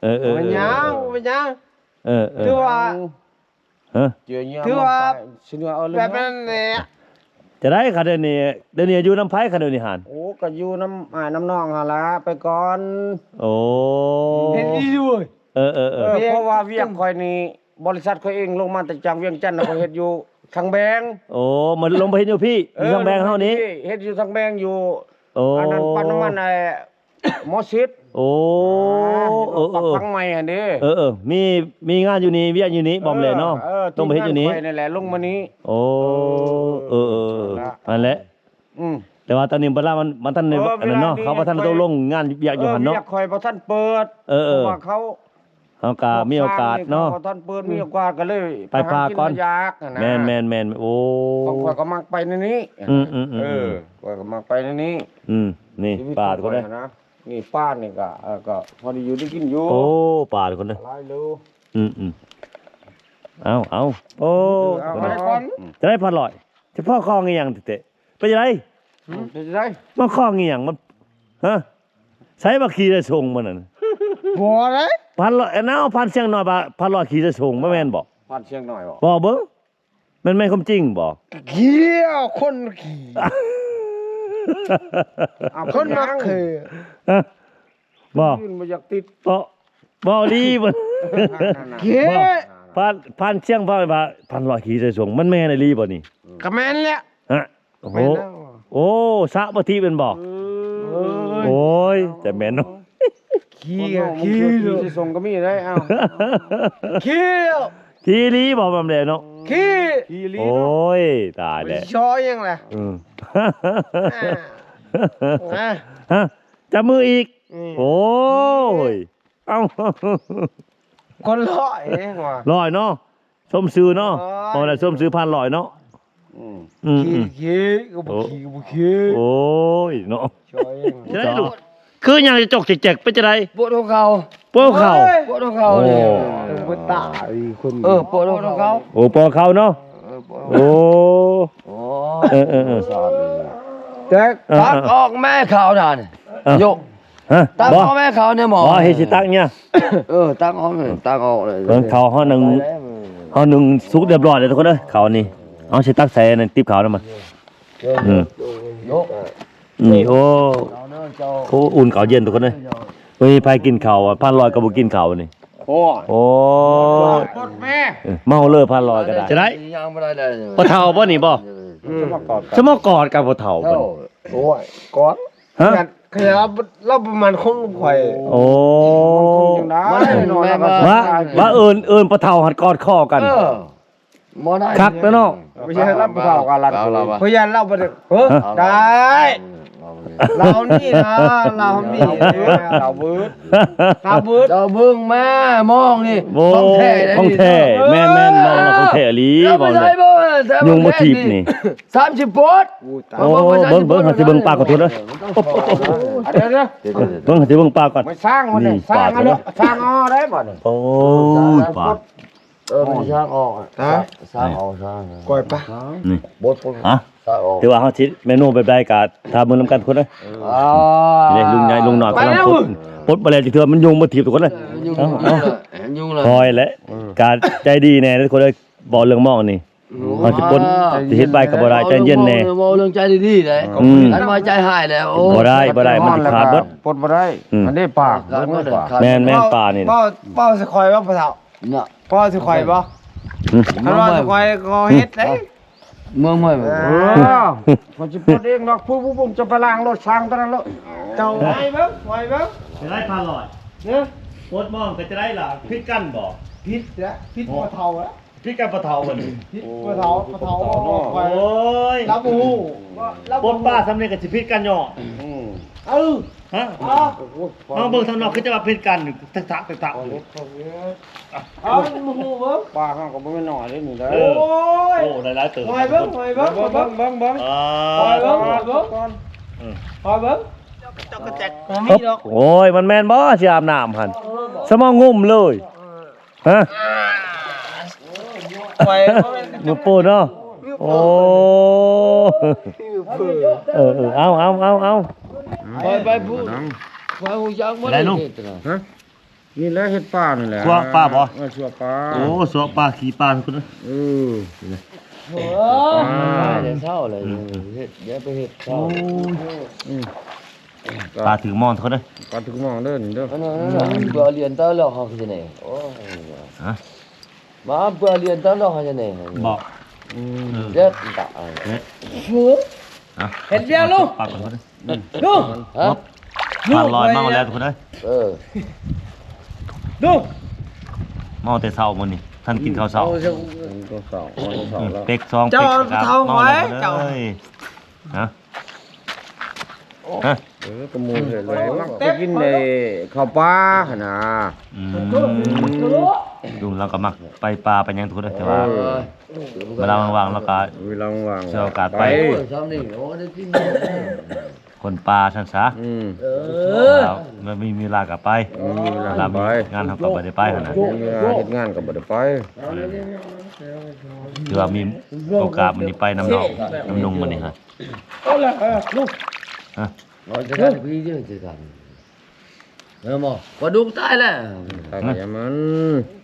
ເອີ ເອີ ເອີ ເປັນຫຍັງ ເປັນຫຍັງ ເອີ ເອີ ຖືວ່າ ຮະ ຖືວ່າແບບນັ້ນແຫຼະ ຈະໄດ້ຂະດຽວນີ້ ດຽວນີ້ຢູ່ນຳໃຜຂະດຽວນີ້ຫັ້ນ ໂອ້ ກໍຢູ່ນຳອ້າຍນຳນ້ອງຫັ້ນລະ ໄປກ່ອນ ໂອ້ ເຮັດອີ່ຢູ່ ເອີ ເອີ ເອີ ເພາະວ່າວຽກຂ້ອຍນີ້ ບໍລິສັດຂ້ອຍເອງລົງມາແຕ່ຈາກວຽງຈັນ ຂ້ອຍເຮັດຢູ່ທາງແບງ ໂອ້ ມາລົງໄປເຮັດຢູ່ພີ້ ຢູ່ທາງແບງເຮົານີ້ ເຮັດຢູ່ທາງແບງຢູ່ ໂອ້ ອັນນັ້ນ ປ້ຳນ້ຳມັນ ໄອ້ ໝໍຊິດ ໂອ້ ເອີ ເອີ ປັກຝັງໃໝ່ຫັ້ນເດ້ ເອີ ເອີ ມີ ມີງານຢູ່ນີ້ ວຽກຢູ່ນີ້ ບໍ່ແມ່ນເນາະ ເອີ ຕ້ອງໄປເຮັດຢູ່ນີ້ ຂ້ອຍນີ້ແຫຼະ ລົງມານີ້ ໂອ້ ເອີ ເອີ ເອີ ຫັ້ນແຫຼະ ອືມ ແຕ່ວ່າຕອນນີ້ເວລາມັນ ມັນທັນໄດ້ ເອີ ອັນນັ້ນເນາະ ເວລານີ້ ເຂົາບໍ່ທັນໄດ້ຕົກລົງງານວຽກຢູ່ຫັ້ນເນາະ ເອີ ວຽກຂ້ອຍບໍ່ທັນເປີດ ເອີ ເອີ ເພາະວ່າເຂົາ ເຮົາກໍມີໂອກາດເນາະ ພວກຊ່າງນີ້ເຂົາບໍ່ທັນເປີດ ມີໂອກາດກໍເລີຍໄປຫາກິນ ໄປຫາຢາກຫັ້ນນະ ແມ່ນໆໆ ໂອ້ ຂ້ອຍກໍມັກໄປແນວນີ້ ອືມໆໆ ເອີ ຂ້ອຍກໍມັກໄປແນວນີ້ ອືມ ນີ້ ປາທຸກຄົນເອີຍ ນີ້ປານີ້ກໍ ເອີ ກໍພໍໄດ້ຢູ່ໄດ້ກິນຢູ່ ໂອ້ ປາທຸກຄົນເອີຍ ຫຼາຍໂລ ອືມໆ ເອົາ ເອົາ ໂອ້ ເອົາ ຈະໄດ້ພັນຮ້ອຍ ຈະພໍຄອງອີ່ຫຍັງແທ້ໆ ເປັນຈັ່ງໃດ ເປັນຈັ່ງໃດ ມາຄອງອີ່ຫຍັງ ມັນ ຮະ ໃສວ່າຂີ່ໄດ້ສົ່ງມື້ນັ້ນ ບໍ່ໄດ້ ພັນຮ້ອຍ ເອົາ ພັນຊຽງນ້ອຍວ່າ ພັນຮ້ອຍຂີ່ໄດ້ສົ່ງ ບໍ່ແມ່ນບໍ່ ພັນຊຽງນ້ອຍບໍ່ ບໍ່ເບິ່ງ ແມ່ນ ແມ່ນຄວາມຈິງບໍ່ ຂີ່ ຄົນຂີ່ ເອົາ ຄົນມັກຂີ່ ຮະ ບໍ່ ບໍ່ຢາກຕິດ ເພາະ ເວົ້າອີ່ຫຼີບໍ່ ເອີ ບໍ່ ຜ່ານ ຜ່ານຊຽງ ຜ່ານວ່າ ພັນຮ້ອຍຂີ່ໄດ້ສົ່ງ ມັນແມ່ນອີ່ຫຼີບໍ່ນີ້ ກໍແມ່ນແຫຼະ ຮະ ໂອ້ໂຫ ໂອ້ ສະບໍ່ທິແມ່ນບໍ່ ເອີຍ ໂອ້ຍ ແຕ່ແມ່ນເນາະ ຂີ່ ຂີ່ ຂີ່ໄດ້ສົ່ງກໍມີໄດ໋ ເອົາ ຂີ່ ຂີ່ອີ່ຫຼີບໍ່ ບຳແລເນາະ ຂີ່ ຂີ່ອີ່ຫຼີ ໂອ້ຍ ຕາຍແລ້ວ ຊໍຫຍັງລະ ອືມ ອ່າ ຮະ ຈັບມືອີກ ອືມ ໂອ້ຍ ເອົ້າ ຄົນຮ້ອຍເດ້ວ່າ ຮ້ອຍເນາະ ສົມຊື່ເນາະ ໂອ້ຍ ບໍ່ໄດ້ສົມຊື່ພັນຮ້ອຍເນາະ ອືມ ອືມ ຂີ່ ໂອ້ ຂີ່ກໍບໍ່ຂີ່ກໍບໍ່ຂີ່ ໂອ້ຍເນາະ ຊ່ອຍ ຈະໄດ້ລູກ ຄືຫຍັງຈະຈົກແຈກໆ ເປັນຈັ່ງໃດ ປວດຫົວເຂົ່າ ປວດຫົວເຂົ່າ ໂອ້ຍ ປວດຫົວເຂົ່າ ໂອ້ ນີ້ ເອີ ປວດຕາອີກຄົນ ເອີ ປວດຫົວເຂົ່າ ໂອ້ ປວດເຂົ່າເນາະ ເອີ ປວດ ໂອ້ ໂອ້ ເອີໆໆ ແຈກ ເອີໆໆ ຕັກອອກແມ່ເຂົ້ານັ້ນ ເອີ ໂຍ ຮະ ຕັກ ບໍ່ ເອົາແມ່ເຂົ້າໃນໝໍ້ ບໍ່ ເຮັດຊິຕັກເນຍ ເອີ ຕັກອອກ ຕັກອອກເລີຍ ເບິ່ງເຂົ້າເຮົາໜຶ່ງ ເຮົາໜຶ່ງສຸກຮຽບຮ້ອຍແລ້ວທຸກຄົນເອີຍ ເຂົ້ານີ້ ເຮົາຊິຕັກໃສ່ອັນນັ້ນ ຕິບເຂົ້ານຳມັນ ອືມ ໂຍ ນີ້ ໂອ້ ໂອ້ ອຸ່ນເຂົ້າເຢັນທຸກຄົນເອີຍ ບໍ່ມີໃຜກິນເຂົ້າ ພັນຮ້ອຍກໍບໍ່ກິນເຂົ້ານີ້ ໂອ້ຍ ໂອ້ຍ ປົດແມ່ ເອີ ເມົາເລີຍ ພັນຮ້ອຍກໍໄດ້ ຈະໄດ້ ຍັງບໍ່ໄດ້ເລີຍ ພໍ່ເຖົ້າບໍ່ນີ້ບໍ່ ອືມ ສະມາກອດກັນ ພໍ່ເຖົ້າບໍ່ນີ້ ໂອ້ຍ ກອດ ຮະ ຂະຫຍັນ ລາວປະມານຄົນຂ້ອຍ ໂອ້ ມັນ ມັນ ວ່າ ວ່າເອີ້ນ ເອີ້ນປະເຖົ້າຫັ້ນກອດຄໍກັນ ເອີ ບໍ່ໄດ້ ຄັກແລ້ວເນາະ ບໍ່ໃຊ່ລາວປະເຖົ້າກັນລະ ເອີ ເພາະຢ້ານລາວບໍ່ໄດ້ ເອີ ຮະ ໄດ້ ລາວນີ້ນະ ລາວນີ້ ລາວບຶດ ລາວບຶດ ເຈົ້າເບິ່ງມາ ມອງນີ້ ໂອ້ ຂອງແທ້ ຂອງແທ້ ເອີ ແມ່ນໆ ມອງລາວຂອງແທ້ອີ່ຫຼີ ບໍ່ໄດ້ ບໍ່ໄດ້ ຍຸງບໍ່ຖີບນີ້ ສາມສິບໂພດ ໂອ້ ເບິ່ງ ເບິ່ງ ເຮົາຊິເບິ່ງປາກຂອງເພິ່ນເດີ ເບິ່ງ ເຮົາຊິເບິ່ງປາກກ່ອນ ໄປສ້າງມັນເດ້ ນີ້ ສ້າງເອົາເນາະ ສ້າງເອົາໄດ້ບໍ່ນີ້ ໂອ້ຍ ປາກ ເອີ ມັນສ້າງອອກ ຮະ ສ້າງເອົາ ສ້າງ ກ້ອຍປະ ນີ້ ບົດ ຮະ ສ້າງອອກ ຖືວ່າເຮົາຊິເມນູແບບໃດກໍຖ້າເບິ່ງນຳກັນທຸກຄົນເດີ ອ່າ ນີ້ລຸງໃຫຍ່ລຸງນ້ອຍກຳລັງປົດ ປົດບໍ່ແລ້ວຈັກເທື່ອ ມັນຍຸງບໍ່ຖີບທຸກຄົນເດີ ເອີ ຍຸງ ເອົາ ເອົາ ຍຸງເລີຍ ຄ່ອຍແຫຼະ ອືມ ກະໃຈດີແດ່ທຸກຄົນເອີຍ ເວົ້າເລື່ອງມອງນີ້ ເຮົາຊິປົດ ຊິເຮັດໄວກໍບໍ່ໄດ້ ໃຈເຢັນແດ່ ເວົ້າເລື່ອງໃຈດີໆເດ້ ອືມ ອັນວ່າໃຈຮ້າຍແລ້ວ ໂອ້ ບໍ່ໄດ້ ບໍ່ໄດ້ ມັນຊິຂາດເບິດ ປົດບໍ່ໄດ້ ອືມ ອັນນີ້ປາ ແມ່ນໆ ປານີ້ ເວົ້າ ເວົ້າໃສ່ຂ້ອຍວ່າພໍ່ເຖົ້າ ເນາະ ເວົ້າໃສ່ຂ້ອຍບໍ່ ອືມ ຄັນເວົ້າໃສ່ຂ້ອຍກໍເຮັດເດ້ ເມືອງໃໝ່ ເອີ ຂ້ອຍຊິປົດເອງດອກ ຜູ້ບຸ້ງຈະໄປລ້າງລົດຊ່າງຕົວນັ້ນໂລດ ເຈົ້າໄວ້ເບິ່ງ ໄວ້ເບິ່ງ ຈະໄດ້ພັນຮ້ອຍ ເອີ ປົດມອງກໍຈະໄດ້ລະ ຜິດກັນບໍ່ ຜິດແຫຼະ ຜິດພໍ່ເຖົ້າແຫຼະ ຜິດກັບພໍ່ເຖົ້າເພິ່ນ ຜິດພໍ່ເຖົ້າ ພໍ່ເຖົ້າ ໂອ້ຍ ລາວບໍ່ຮູ້ ລາວບໍ່ຮູ້ ປົດປ້າຊ່ຳນີ້ກໍຊິຜິດກັນຍ້ອນ ອືມ ເອົາ ຮະ ເອົາເບິ່ງທາງນອກ ຄືຈະວ່າເປັນການ ຕັກໆ ຕັກໆ ເອົາ ເອົາ ໝູເບິ່ງ ປາເຮົາກໍບໍ່ແມ່ນນ້ອຍເດ້ນີ້ເດີ ໂອ້ຍ ໂອ້ ຫຼາຍໆເຕີບ ຫອຍເບິ່ງ ຫອຍເບິ່ງ ເບິ່ງ ເບິ່ງ ເບິ່ງ ອ່າ ຫອຍເບິ່ງ ຫອຍເບິ່ງ ເອີ ຫອຍເບິ່ງ ບໍ່ມີດອກ ໂອ້ຍ ມັນແມ່ນບໍ່ ຊິອາບນ້ຳຫັ້ນ ສະມາງຸ້ມເລີຍ ຮະ ໄປບໍ່ແມ່ນ ມືໂປ້ເນາະ ໂອ້ ມືໂປ້ ເອີໆ ເອົາໆໆໆ ໄປໄປພຸ້ນ ໄປຮູ້ຈັກບໍ່ໄດ້ລູກ ຮະ ນີ້ແຫຼະເຮັດປານີ້ແຫຼະ ຊົ່ວປາບໍ່ ເອີ ຊົ່ວປາ ໂອ້ ຊົ່ວປາ ຂີ້ປາພຸ້ນ ເອີ ໂອ້ຍ ຕາຍແລ້ວເຊົ້າເລີຍ ເຮັດ ຢ່າໄປເຮັດເຊົ້າ ໂອ້ຍ ອືມ ປາຖືກມອງທຸກຄົນເດີ ປາຖືກມອງເດີນີ້ເດີ ອັນນັ້ນ ອັນນັ້ນ ເບື່ອລຽນຕາແລ້ວເຮົາຄືແນວ ໂອ້ຍ ຮະ ມາເບື່ອລຽນຕາແລ້ວເຮົາຄືແນວ ບໍ່ ອືມ ເຈັບຕາຍ ເຮັດ ເຮັດວຽກລູກ ປາກ່ອນເດີ ລູກ ຮະ ພັນຮ້ອຍເມົາແລ້ວທຸກຄົນເດີ ເອີ ລູກ ເມົາແຕ່ເຊົ້າມື້ນີ້ ທັນກິນເຂົ້າເຊົ້າ ກິນເຂົ້າເຊົ້າ ເມົາແຕ່ເຊົ້າແລ້ວ ເປັກສອງເປັກ ເຈົ້າເອົາເຂົ້າໄວ້ ເຈົ້າ ຮະ ຮະ ເອີ ກະໝູເຮັດໄວ້ ມັກໄປກິນໄອ້ເຂົ້າປ່າຫັ້ນນະ ອືມ ລຸງລາວກະມັກໄປປ່າໄປຫຍັງທຸກຄົນເດີ ແຕ່ວ່າ ເອີ ເວລາວ່າງໆລາວກະ ເວລາວ່າງໆ ສວຍໂອກາດໄປ ໄປ ຄົນປ່າຊັ້ນຊະ ອືມ ເອີ ລາວມີເວລາກະໄປ ມີເວລາກະໄປ ງານເຮົາກະບໍ່ໄດ້ໄປຫັ້ນນະ ມີເວລາເຮັດງານກະບໍ່ໄດ້ໄປ ຖືວ່າມີໂອກາດມື້ນີ້ໄປນຳນ້ອງ ນຳລຸງມື້ນີ້ຫັ້ນ ເອົາລະ ເອີ ລູກ ຮະ ເອົາຈັກກັນ ພີ່ເດີ ຈັກກັນ ເອີ ໝໍ ປາດຸກຕາຍແລ້ວ ຕາຍກະຢ່າມັນ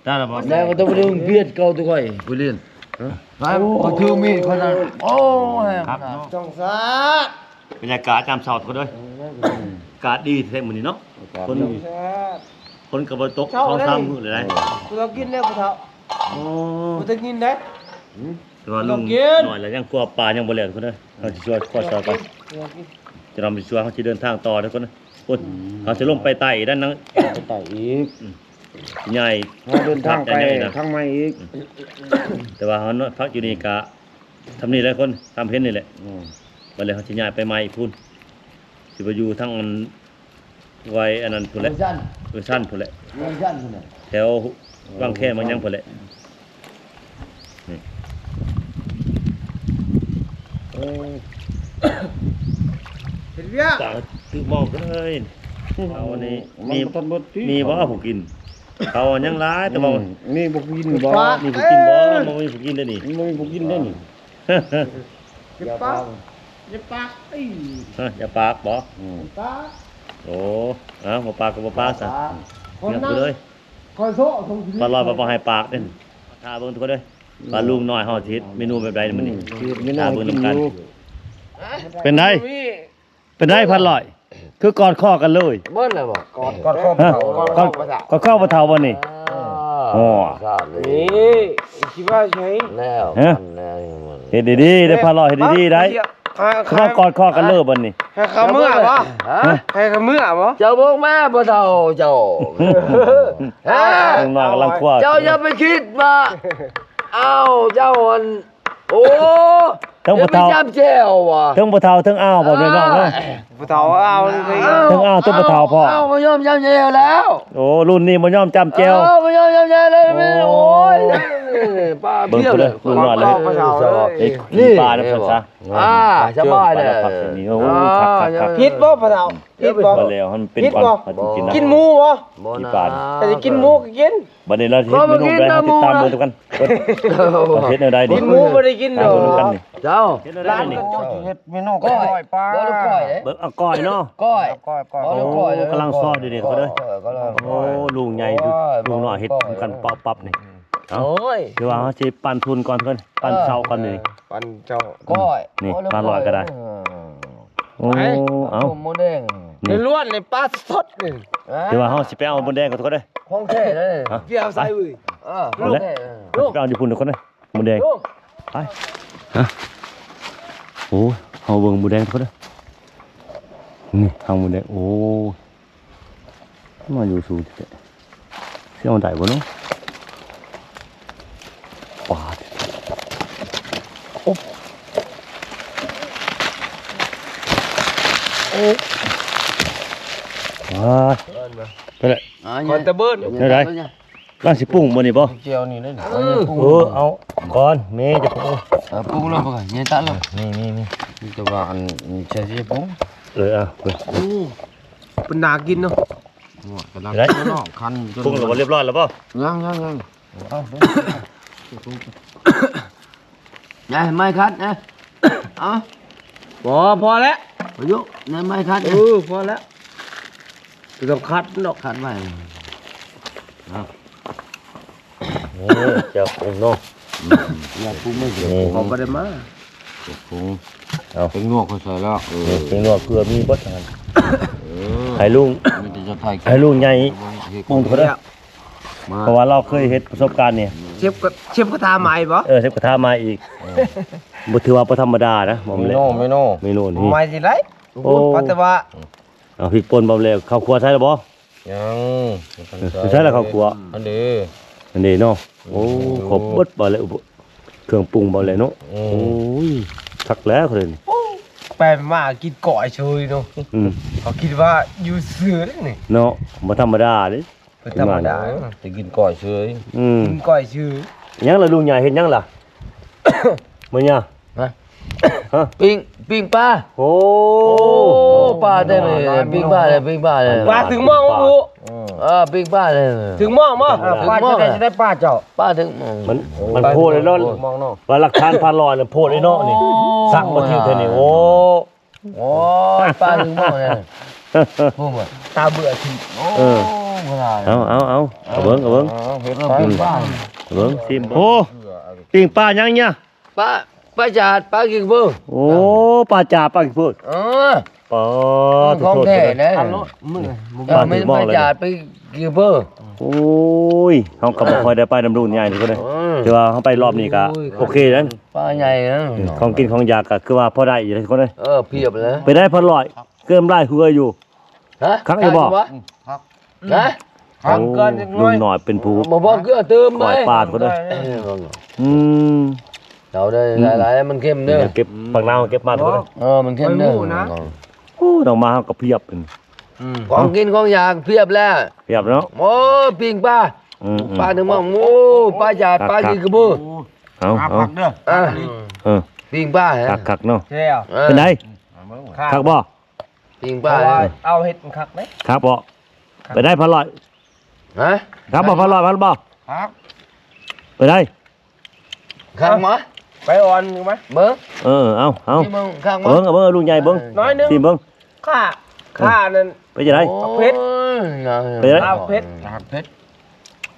ຕາຍແລ້ວບໍ່ ແລ້ວກະຕ້ອງໄປດຶງບຽດເກົ່າຕົວຂ້ອຍ ໄປຫຼິ້ນ ຮະ ໄປ ຂ້ອຍຖືມີດຂ້ອຍນັ້ນ ໂອ້ຍ ຄັກເນາະ ສົງສານ ບັນຍາກາດຍາມເຊົ້າທຸກຄົນເອີຍ ອາກາດດີແທ້ມື້ນີ້ເນາະ ຄົນ ຝົນກະບໍ່ຕົກສອງສາມມື້ແລ້ວ ບໍ່ຕ້ອງກິນເດ້ຜູ້ເຖົ້າ ໂອ້ ບໍ່ຕ້ອງກິນເດ້ ແຕ່ວ່າລຸງນ້ອຍລະຍັງຂົ້ວປາຍັງບໍ່ແລ້ວທຸກຄົນເອີຍ ເຮົາຊິຊ່ວຍ ຄ່ອຍຊ່ອຍກັນ ຈະນຳໄປຊ່ວຍ ເຮົາຊິເດີນທາງຕໍ່ທຸກຄົນ ພຸ້ນ ເຮົາຊິລົງໄປໃຕ້ອີກ ໄປໃຕ້ອີກ ອືມ ຍ້າຍ ເຮົາເດີນທາງໄປທາງໃໝ່ອີກ ແຕ່ວ່າເຮົາພັກຢູ່ນີ້ກະ ຊ່ຳນີ້ແຫຼະຄົນ ຊ່ຳເຫັນນີ້ແຫຼະ ອືມ ບັດແລ້ວເຮົາຊິຍ້າຍໄປໃໝ່ພຸ້ນ ຊິໄປຢູ່ທາງອັນ ໄວ້ອັນນັ້ນພຸ້ນແຫຼະ ເວີຊັນ ເວີຊັນພຸ້ນແຫຼະ ເວີຊັນພຸ້ນແຫຼະ ແຖວວັງແຄນວັງຫຍັງພຸ້ນແຫຼະ ນີ້ ໂອ້ ເຮັດວຽກ ຕາຖືກມອງເລີຍ ເອົາອັນນີ້ ມີ ມີບໍ່ຜູ້ກິນ ເຂົາຍັງຫຼາຍ ແຕ່ວ່າ ອືມ ມີບໍ່ກິນບໍ່ ມີຜູ້ກິນບໍ່ ບໍ່ມີຜູ້ກິນເດ້ນີ້ ບໍ່ມີຜູ້ກິນເດ້ນີ້ ຢ່າປາກ ຢ່າປາກ ເອີ ຮະ ຢ່າປາກບໍ່ ອືມ ປາກ ໂອ້ ເອົາ ບໍ່ປາກກະບໍ່ປາກຊະ ປາກ ຍອມໄປເລີຍ ຂ້ອຍໂຊະ ປາລອຍບໍ່ໃຫ້ປາກເດ້ ຖ້າເບິ່ງທຸກຄົນເດີ ວ່າລຸງນ້ອຍເຮົາຊິເຮັດເມນູແບບໃດມື້ນີ້ ອືມ ຖ້າເບິ່ງນຳກັນ ເປັນໃດ ເປັນໃດພັນຮ້ອຍ ຄືກອດຄໍກັນເລີຍ ເບິ່ງແລ້ວບໍ່ ກອດ ກອດຄໍ ຮະ ກອດຄໍ ກອດຄໍພໍ່ເຖົ້າບໍ່ນີ້ ອໍ ໂອ້ ນີ້ຊິວ່າໃສແລ້ວ ຮະ ເຮັດດີໆເດີພັນຮ້ອຍ ເຮັດດີໆໄດ໋ ມາ ມາ ຄືວ່າກອດຄໍກັນເລີຍບັດນີ້ ໃຫ້ເຂົາເມືອບໍ່ ຮະ ໃຫ້ເຂົາເມືອບໍ່ ເຈົ້າເບິ່ງແມ່ພໍ່ເຖົ້າເຈົ້າ ຮະ ລຸງນ້ອຍກຳລັງຄົວ ເຈົ້າຢ່າໄປຄິດວ່າ ອ້າວ ເຈົ້າອັນ ໂອ້ ເຖິງຜູ້ເຖົ້າ ຢ່າໄປຈ້ຳແຈ່ວວ່າ ເຖິງຜູ້ເຖົ້າເຖິງອ້າວບໍ່ແມ່ນນ້ອງເນາະ ຜູ້ເຖົ້າອ້າວ ເຖິງອ້າວເຖິງຜູ້ເຖົ້າພໍ້ ອ້າວບໍ່ຍອມຈ້ຳແຈ່ວແລ້ວ ໂອ້ ລຸ້ນນີ້ບໍ່ຍອມຈ້ຳແຈ່ວ ເອີ ບໍ່ຍອມຈ້ຳແຈ່ວແລ້ວ ໂອ້ຍ ໂອ້ຍ ປ້າ ເບິ່ງເພິ່ນເດີ ລຸງນ້ອຍເລີຍ ເຮັດຂີ້ປານຳເພິ່ນຊະ ອ່າ ສະບາຍແລ້ວ ໂອ້ ຄັກໆ ນີ້ ໂອ້ ຄັກໆ ຜິດບໍ່ພໍ່ເຖົ້າ ຜິດບໍ່ ບໍ່ແລ້ວ ມັນເປັນກ່ອນ ເຮົາຊິກິນນະ ກິນໝູບໍ່ ກິນປາ ຖ້າຊິກິນໝູກະກິນ ບັດນີ້ລາວຊິເຮັດເມນູໃດ ເຮົາຕິດຕາມເບິ່ງນຳກັນ ເພິ່ນເຮັດແນວໃດນີ້ ກິນໝູບໍ່ໄດ້ກິນດອກ ເຈົ້າ ເຮັດແນວໃດນີ້ ເຮັດເມນູກ້ອຍປາ ເບິ່ງ ເອົາກ້ອຍເນາະ ກ້ອຍ ກ້ອຍ ກ້ອຍ ໂອ້ ກຳລັງຊອຍເດ້ ເດີ ໂອ້ ລຸງໃຫຍ່ ລຸງນ້ອຍເຮັດນຳກັນປັບໆ ນີ້ ເອົາ ໂອ້ຍ ຖືວ່າເຮົາຊິປັນທຶນກ່ອນ ເພິ່ນ ປັນເຊົາກ່ອນນີ້ ເອີ ປັນເຊົາ ກ້ອຍ ນີ້ ປາລອຍກະໄດ້ ເອີ ໂອ້ ເອົາ ໝູແດງ ນີ້ ລ້ວນນີ້ປາສົດນີ້ ຖືວ່າເຮົາຊິໄປເອົາໝູແດງກ່ອນທຸກຄົນເດີ ຂອງແທ້ເດີ ຮະ ຊິເອົາໃສ່ເວີຍ ເອີ ຂອງແທ້ ຊິໄປເອົາຢູ່ພຸ້ນທຸກຄົນເດີ ໝູແດງ ໄປ ຮະ ໂອ້ ເຮົາເບິ່ງໝູແດງທຸກຄົນເດີ ນີ້ ເຮົາໝູແດງ ໂອ້ ມາຢູ່ສູງແທ້ໆ ຊິເອົາໄດ້ບໍ່ເນາະ ປາດ ໂອ້ ໂອ້ ອ່າ ໄປແລ້ວ ອ່າ ກ່ອນຕະເບີນ ແນວໃດ? ກຳລັງຊິປຸງບໍ່ນີ້ບໍ່? ແຈ່ວນີ້ເດ້ ເອີ ເອົາກ່ອນ ແມ່ຈະປຸງ ເອີ ປຸງແລ້ວບໍ່? ນີ້ຕະແລ້ວ ນີ້ໆໆ ແຕ່ວ່າອັນໃສ່ຊິປຸງ ເອີ ເອົາ ໂອ້ ເປັນໜ້າກິນເນາະ ກຳລັງ ໄດ້ ເນາະ ຄັນ ປຸງແລ້ວບໍ່? ຮຽບຮ້ອຍແລ້ວບໍ່? ຍັງໆໆ ເອົາ ນາຍໄມ້ຂັດນະ ເອົາ ພໍ ພໍແລ້ວ ພາຍຸ ນາຍໄມ້ຂັດ ເອີ ພໍແລ້ວ ບໍ່ຕ້ອງຂັດດອກ ຂັດໄວ້ ເອົາ ນີ້ ເຈົ້າປຸງເນາະ ອືມ ຢ່າປຸງ ເຂົາບໍ່ໄດ້ມາ ເຈົ້າປຸງ ເອົາ ແປ້ງນົວຂ້ອຍໃສ່ແລ້ວ ເອີ ແປ້ງນົວເກືອມີເບິດຫັ້ນ ເອີ ໃຫ້ລຸງ ມີແຕ່ຈະຖ່າຍ ໃຫ້ລຸງໃຫຍ່ປຸງເທົ່າໃດ ມາ ເພາະວ່າລາວເຄີຍເຮັດປະສົບການນີ້ ເຊຟກະ ເຊຟກະທະໃໝ່ບໍ່? ເອີ ເຊຟກະທະໃໝ່ອີກ ເອີ ບໍ່ຖືວ່າບໍ່ທຳມະດານະ ເມນູ ເມນູນີ້ ເມນູນີ້ ໃໝ່ຊິໄດ້ ໂອ້ ໂອ້ ປາແຕ່ວ່າ ເອົາ ພິກປົ່ນບຳແລ້ວ ເຂົ້າຄົວໃສ່ແລ້ວບໍ່? ຍັງ ໃສ່ແລ້ວເຂົ້າຄົວ ອັນເດ ອັນເດເນາະ ໂອ້ ອືມ ຄົບເບິດບາດແລ້ວ ເຄື່ອງປຸງບາດແລ້ວເນາະ ອືມ ໂອ້ຍ ຄັກແລ້ວເລີຍ ໂອ້ ໄປມາກິນກ້ອຍເຊີຍເນາະ ອືມ ເຂົາຄິດວ່າຢູ່ຊື່ນີ້ເນາະ ບໍ່ທຳມະດາເດ້ ບໍ່ທຳມະດາ ໄປກິນກ້ອຍເຊີຍ ອືມ ກິນກ້ອຍເຊີຍ ຍັງລະ ລຸງໃຫຍ່ເຮັດຫຍັງລະ? ມື້ຍາ ຮະ ຮະ ປີ້ງ ປີ້ງປາ ໂອ້ ໂອ້ ປາເຕັມເລີຍ ປີ້ງປາເລີຍ ປີ້ງປາເລີຍ ປາຖືກໝ່ອງບໍ່? ເອີ ປີ້ງປາເລີຍ ຖືກໝ່ອງບໍ່? ປາຈະໄດ້ ຈະໄດ້ປາເຈົ້າ ປາຖືກໝ່ອງ ມັນ ມັນໂພດເລີຍເນາະ ຖືກໝ່ອງເນາະ ວ່າຫຼັກຖານພັນຮ້ອຍນະ ໂພດເລີຍເນາະນີ້ ໂອ້ ສັກບໍ່ຖືກເທື່ອນີ້ ໂອ້ ໂອ້ຍ ປາຖືກໝ່ອງເລີຍ ໂອ້ ຕາເບື່ອຊິ ໂອ້ ເອີ ເອົາ ເອົາ ເອົາ ເອົາເບິ່ງ ເອົາເບິ່ງ ເອົາ ເຮັດເອົາປີ້ງປາ ເບິ່ງ ຊິມ ໂອ້ ປີ້ງປາຫຍັງເນຍ? ປາ ປາຈາດ ປາກິກເບີ ໂອ້ ປາຈາດ ປາກິກເບີ ເອີ ປາ ຂອງແທ້ເດ້ ປາຖືກໝ່ອງເລີຍ ປາຈາດ ປາກິກເບີ ໂອ້ຍ ເຮົາກໍບໍ່ຄ່ອຍໄດ້ໄປນຳລຸງໃຫຍ່ນີ້ເດ້ ເອີ ແຕ່ວ່າເຮົາໄປລອບນີ້ກໍ ໂອ້ຍ ໂອເຄເດ້ ປາໃຫຍ່ນະ ຂອງກິນຂອງຢາກກໍຄືວ່າພໍໄດ້ຢູ່ເດ້ທຸກຄົນເອີຍ ເອີ ພຽບເລີຍ ໄປໄດ້ພັນຮ້ອຍ ເກີນຫຼາຍເຮືອຢູ່ ຮະ ຄັກຢູ່ບໍ່? ຄັກຢູ່ບໍ່? ຮະ ຄັກເກີນຈັກໜ້ອຍ ລຸງນ້ອຍເປັນຜູ້ ບໍ່ ບໍ່ເກືອຕື່ມໄປ ປາດພຸ້ນເດີ ອືມ ເອົາເດີ ອືມ ຫຼາຍໆ ມັນເຄັມເດີ ເກັບ ອືມ ຜັກນາວເກັບມາທຸກຄົນເດີ ເອີ ມັນເຄັມເດີ ໂອ້ ນ້ອງມາເຮົາກໍພຽບ ອືມ ຂອງກິນຂອງຢາກພຽບແລ້ວ ພຽບເນາະ ໂອ້ ປີ້ງປາ ອືມໆ ປາໜຶ່ງໝ່ອງ ໂອ້ ປາຈາດ ປາກິກເບີ ເອົາ ເອົາ ຄັກເດີ ເອີ ເອີ ປີ້ງປາ ຄັກໆເນາະ ເປັນໃດ? ຄັກບໍ່? ປີ້ງປາ ເອົາເຮັດມັນຄັກເດ້ ຄັກບໍ່? ໄປໄດ້ພັນຮ້ອຍ ຮະ ຄັກບໍ່? ພັນຮ້ອຍ ພັນບໍ່? ຄັກ ໄປໄດ້ ຄັກມະ ໄປອ່ອນມະ ເບິ່ງ ເອີ ເອົາ ເອົາ ຊິເບິ່ງຄັກມະ ເບິ່ງ ເບິ່ງ ລຸງໃຫຍ່ເບິ່ງ ໜ້ອຍໜຶ່ງ ຊິເບິ່ງ ຂ້າ ຂ້ານັ້ນ ເປັນຈັ່ງໃດ? ໂອ້ຍ ເຜັດ ເຜັດ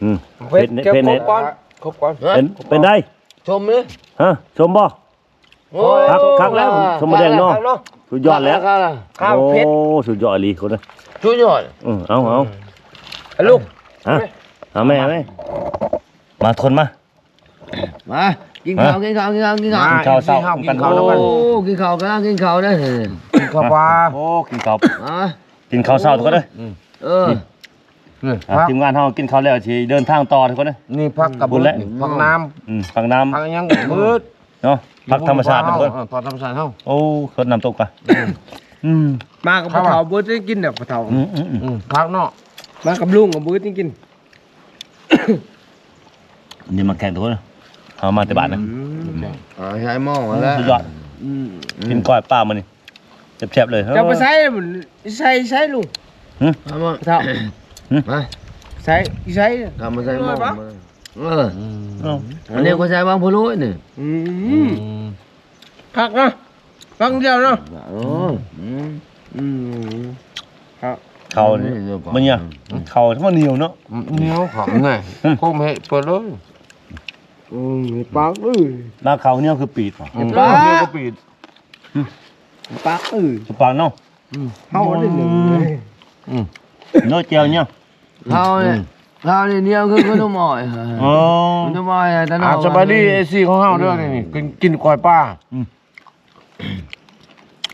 ອືມ ເຜັດ ເຜັດ ຄົບກ່ອນ ຄົບກ່ອນ ເປັນ ເປັນໃດ? ຊົມເລີຍ ຮະ ຊົມບໍ່? ໂອ້ຍ ຄັກ ຄັກແລ້ວ ສົມມະແດງເນາະ ຄັກເນາະ ສຸດຍອດແລ້ວ ຄັກແລ້ວ ໂອ້ ສຸດຍອດອີ່ຫຼີຄົນເອີຍ ສຸດຍອດ ອືມ ເອົາ ເອົາ ອືມ ລູກ ຮະ ເອົາແມ່ ເອົາແມ່ ມາຄົນມາ ມາ ກິນເຂົ້າ ກິນເຂົ້າ ກິນເຂົ້າ ກິນເຂົ້າ ກິນເຂົ້າ ກິນເຂົ້າ ໂອ້ ກິນເຂົ້າ ກຳລັງກິນເຂົ້າເດີ ກິນເຂົ້າປາ ໂອ້ ກິນເຂົ້າ ມາ ກິນເຂົ້າເຊົ້າກ່ອນເດີ ອືມ ເອີ ນີ້ ອ່ະ ທີມງານເຮົາກິນເຂົ້າແລ້ວ ຊິເດີນທາງຕໍ່ທຸກຄົນເດີ ນີ້ຜັກກະບຸນ ນີ້ຜັກນ້ຳ ອືມ ຜັກນ້ຳ ຜັກຫຍັງກະເບິດ ເນາະ ຜັກທຳມະຊາດ ຢູ່ພູເຮົາ ທຸກຄົນ ເອີ ຜັກທຳມະຊາດເຮົາ ໂອ້ ສົດນ້ຳຕົກກະ ອືມ ມາກັບພໍ່ເຖົ້າບໍ່ໄດ້ກິນດອກ ພໍ່ເຖົ້າ ອືມໆໆ ອືມ ຜັກເນາະ ມາກັບລຸງກໍບໍ່ໄດ້ກິນ ນີ້ມາແຂ່ງ ທຸກຄົນ ເຮົາມາແຕ່ບ້ານນະ ອືມ ອ່າ ໃຊ້ໝໍ້ແລ້ວ ສຸດຍອດ ອືມ ກິນກ້ອຍປາມື້ນີ້ ແຊບໆເລີຍ ເຈົ້າໄປໃສ່ ໃສ່ ໃສ່ລຸງ ຫຶ ເອົາມາ ເຖົ້າ ຫຶ ມາ ໃສ່ ໃສ່ ເອົາມາໃສ່ໝໍ້ ເອີ ອືມ ອັນນີ້ກໍໃສ່ບາງໂພໂລນີ້ ອືມ ອືມ ຄັກນະ ຄັ້ງດຽວເນາະ ເອີ ອືມ ອືມ ເຂົ້ານີ້ ມັນຫຍັງ ເຂົ້າມັນໜຽວເນາະ ໜຽວ ເຂົ້າແນ່ ຄົມເຮັດເປີດເລີຍ ອືມ ປາກເອີຍ ໜ້າເຂົ້າໜຽວຄືປີດ ປາກ ປາກເອີຍ ປາກເນາະ ອືມ ເຮົາໄດ້ໜຶ່ງ ອືມ ເນາະ ແຈ່ວເນຍ ເຮົານີ້ ອືມ ເຮົານີ້ໜຽວຄືຂະໜົມອ້ອຍ ອໍ ຂະໜົມອ້ອຍ ອ່າ ສະບາຍດີ ເອັຟຊີ ຂອງເຮົາເດີ ນີ້ ກິນ ກິນກ້ອຍປາ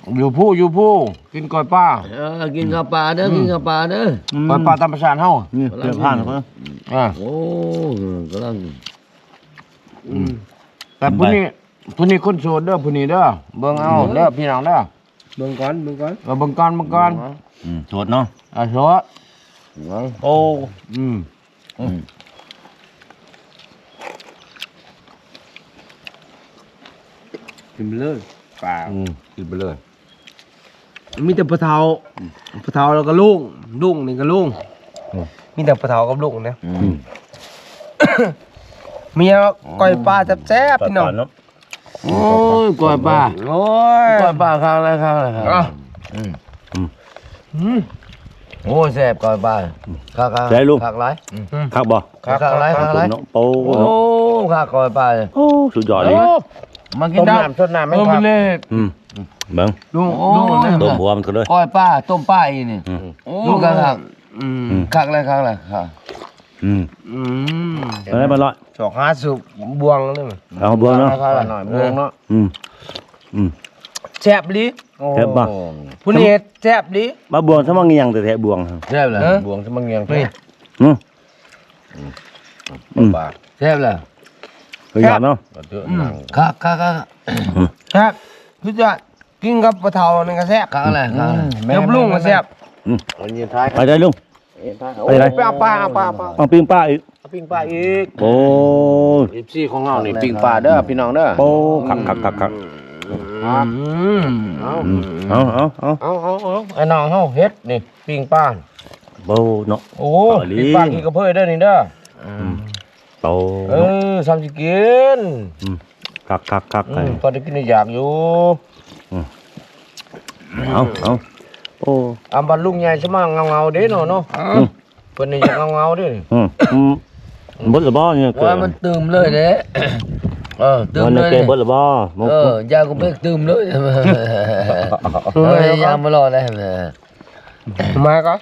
ອືມ ຢູ່ພູ ຢູ່ພູ ກິນກ້ອຍປາ ເອີ ກິນເຂົ້າປ່າເດີ ອືມ ກິນເຂົ້າປ່າເດີ ອືມ ກ້ອຍປາທຳມະຊາດເຮົາ ນີ້ ເພື່ອນຜ່ານເພິ່ນ ອ່າ ໂອ້ ກຳລັງ ອືມ ແຕ່ຜູ້ນີ້ ຜູ້ນີ້ຄົນໂສດເດີ ຜູ້ນີ້ເດີ ເບິ່ງເອົາເດີ ອືມ ພີ່ນ້ອງເດີ ເບິ່ງກ່ອນ ເບິ່ງກ່ອນ ເອົາເບິ່ງກ່ອນ ເບິ່ງກ່ອນ ອືມ ໂສດເນາະ ເອົາໂສດ ໂອ້ ອືມ ອືມ ກິນໄປເລີຍ ປາ ອືມ ກິນໄປເລີຍ ມີແຕ່ຜູ້ເຖົ້າ ອືມ ຜູ້ເຖົ້າແລ້ວກໍລຸງ ລຸງນີ້ກໍລຸງ ອືມ ມີແຕ່ຜູ້ເຖົ້າກັບລຸງເດ້ ອືມ ອືມ ມີກ້ອຍປາແຊບໆ ພີ່ນ້ອງ ໂອ້ຍ ກ້ອຍປາ ໂອ້ຍ ກ້ອຍປາ ຄັກຫຼາຍ ຄັກຫຼາຍ ຄັກ ອືມ ອືມ ອືມ ໂອ້ຍ ແຊບ ກ້ອຍປາ ອືມ ຄັກ ຄັກ ແຊບ ລຸງ ຄັກຫຼາຍ ອືມ ຄັກບໍ່ ຄັກ ຄັກຫຼາຍ ຄັກຫຼາຍ ໂອ້ ໂອ້ ຄັກ ກ້ອຍປາ ໂອ້ ສຸດຍອດເລີຍ ໂອ້ ມາກິນນ້ຳ ຕົ້ມນ້ຳ ຊົດນ້ຳ ເອີ ມັນແມ່ນຄັກ ອືມ ເບິ່ງ ລຸງ ລຸງ ຕົ້ມຫົວມັນເລີຍ ກ້ອຍປາ ຕົ້ມປາອີ່ນີ້ ອືມ ໂອ້ ລຸງ ຄັກ ຄັກ ອືມ ອືມ ຄັກຫຼາຍ ຄັກຫຼາຍ ຄັກ ອືມ ອືມ ເອົາໄດ້ບໍ່ລອດ ຊອກຫາສູບບ່ວງເລີຍ ເອົາບ່ວງເນາະ ໜ້ອຍບ່ວງເນາະ ອືມ ອືມ ແຊບອີ່ຫຼີ ໂອ້ ແຊບບໍ່ ຜູ້ນີ້ເຮັດແຊບອີ່ຫຼີ ມາບ່ວງຊະມາງຽງແທ້ໆ ບ່ວງ ແຊບແຫຼະ ເອີ ບ່ວງຊະມາງຽງ ນີ້ ອືມ ອືມ ແຊບແຫຼະ ຄືກັນເນາະ ອືມ ຄັກ ຄັກ ຄັກ ອືມ ແຊບ ສຸດຍອດ ກິນກັບປາເທົານີ້ກໍແຊບ ຄັກແຫຼະ ອືມ ກັບລຸງກໍແຊບ ອືມ ໄປໄດ້ລຸງ ໄປໄດ້ ເອົາປາ ເອົາປາ ເອົາປາ ເອົາປີ້ງປາອີກ ເອົາປີ້ງປາອີກ ໂອ້ຍ ເອັຟຊີຂອງເຮົານີ້ປີ້ງປາເດີ ພີ່ນ້ອງເດີ ໂອ້ ຄັກໆໆໆ ອືມ ເອົາ ອືມ ເອົາ ເອົາ ເອົາ ເອົາ ເອົາ ໄອ້ນ້ອງເຮົາເຮັດນີ້ ປີ້ງປາ ໂອ້ ເນາະ ໂອ້ ປີ້ງປາກິນກະເພີຍເດີນີ້ເດີ ອືມ ໂອ້ ເອີ ສ່ຳຊິກິນ ອືມ ຄັກໆໆ ອືມ ພໍໄດ້ກິນໄດ້ຢາກຢູ່ ອືມ ເອົາ ເອົາ ໂອ້ ອຳບັດລຸງໃຫຍ່ສະມາເຫງົາໆເດ້ເນາະ ເນາະ ອືມ ເພິ່ນນີ້ຢາກເຫງົາໆເດ້ ອືມ ອືມ ເບິດແລ້ວບໍ່ນີ້ ວ່າມັນຕື່ມເລີຍເດ້ ເອີ ຕື່ມເລີຍ ເບິດແລ້ວບໍ່ ເອີ ຢາກະເພິ່ນຕື່ມເລີຍ ເອີ ຍ່າງບໍ່ລອດແລ້ວ ມາກໍ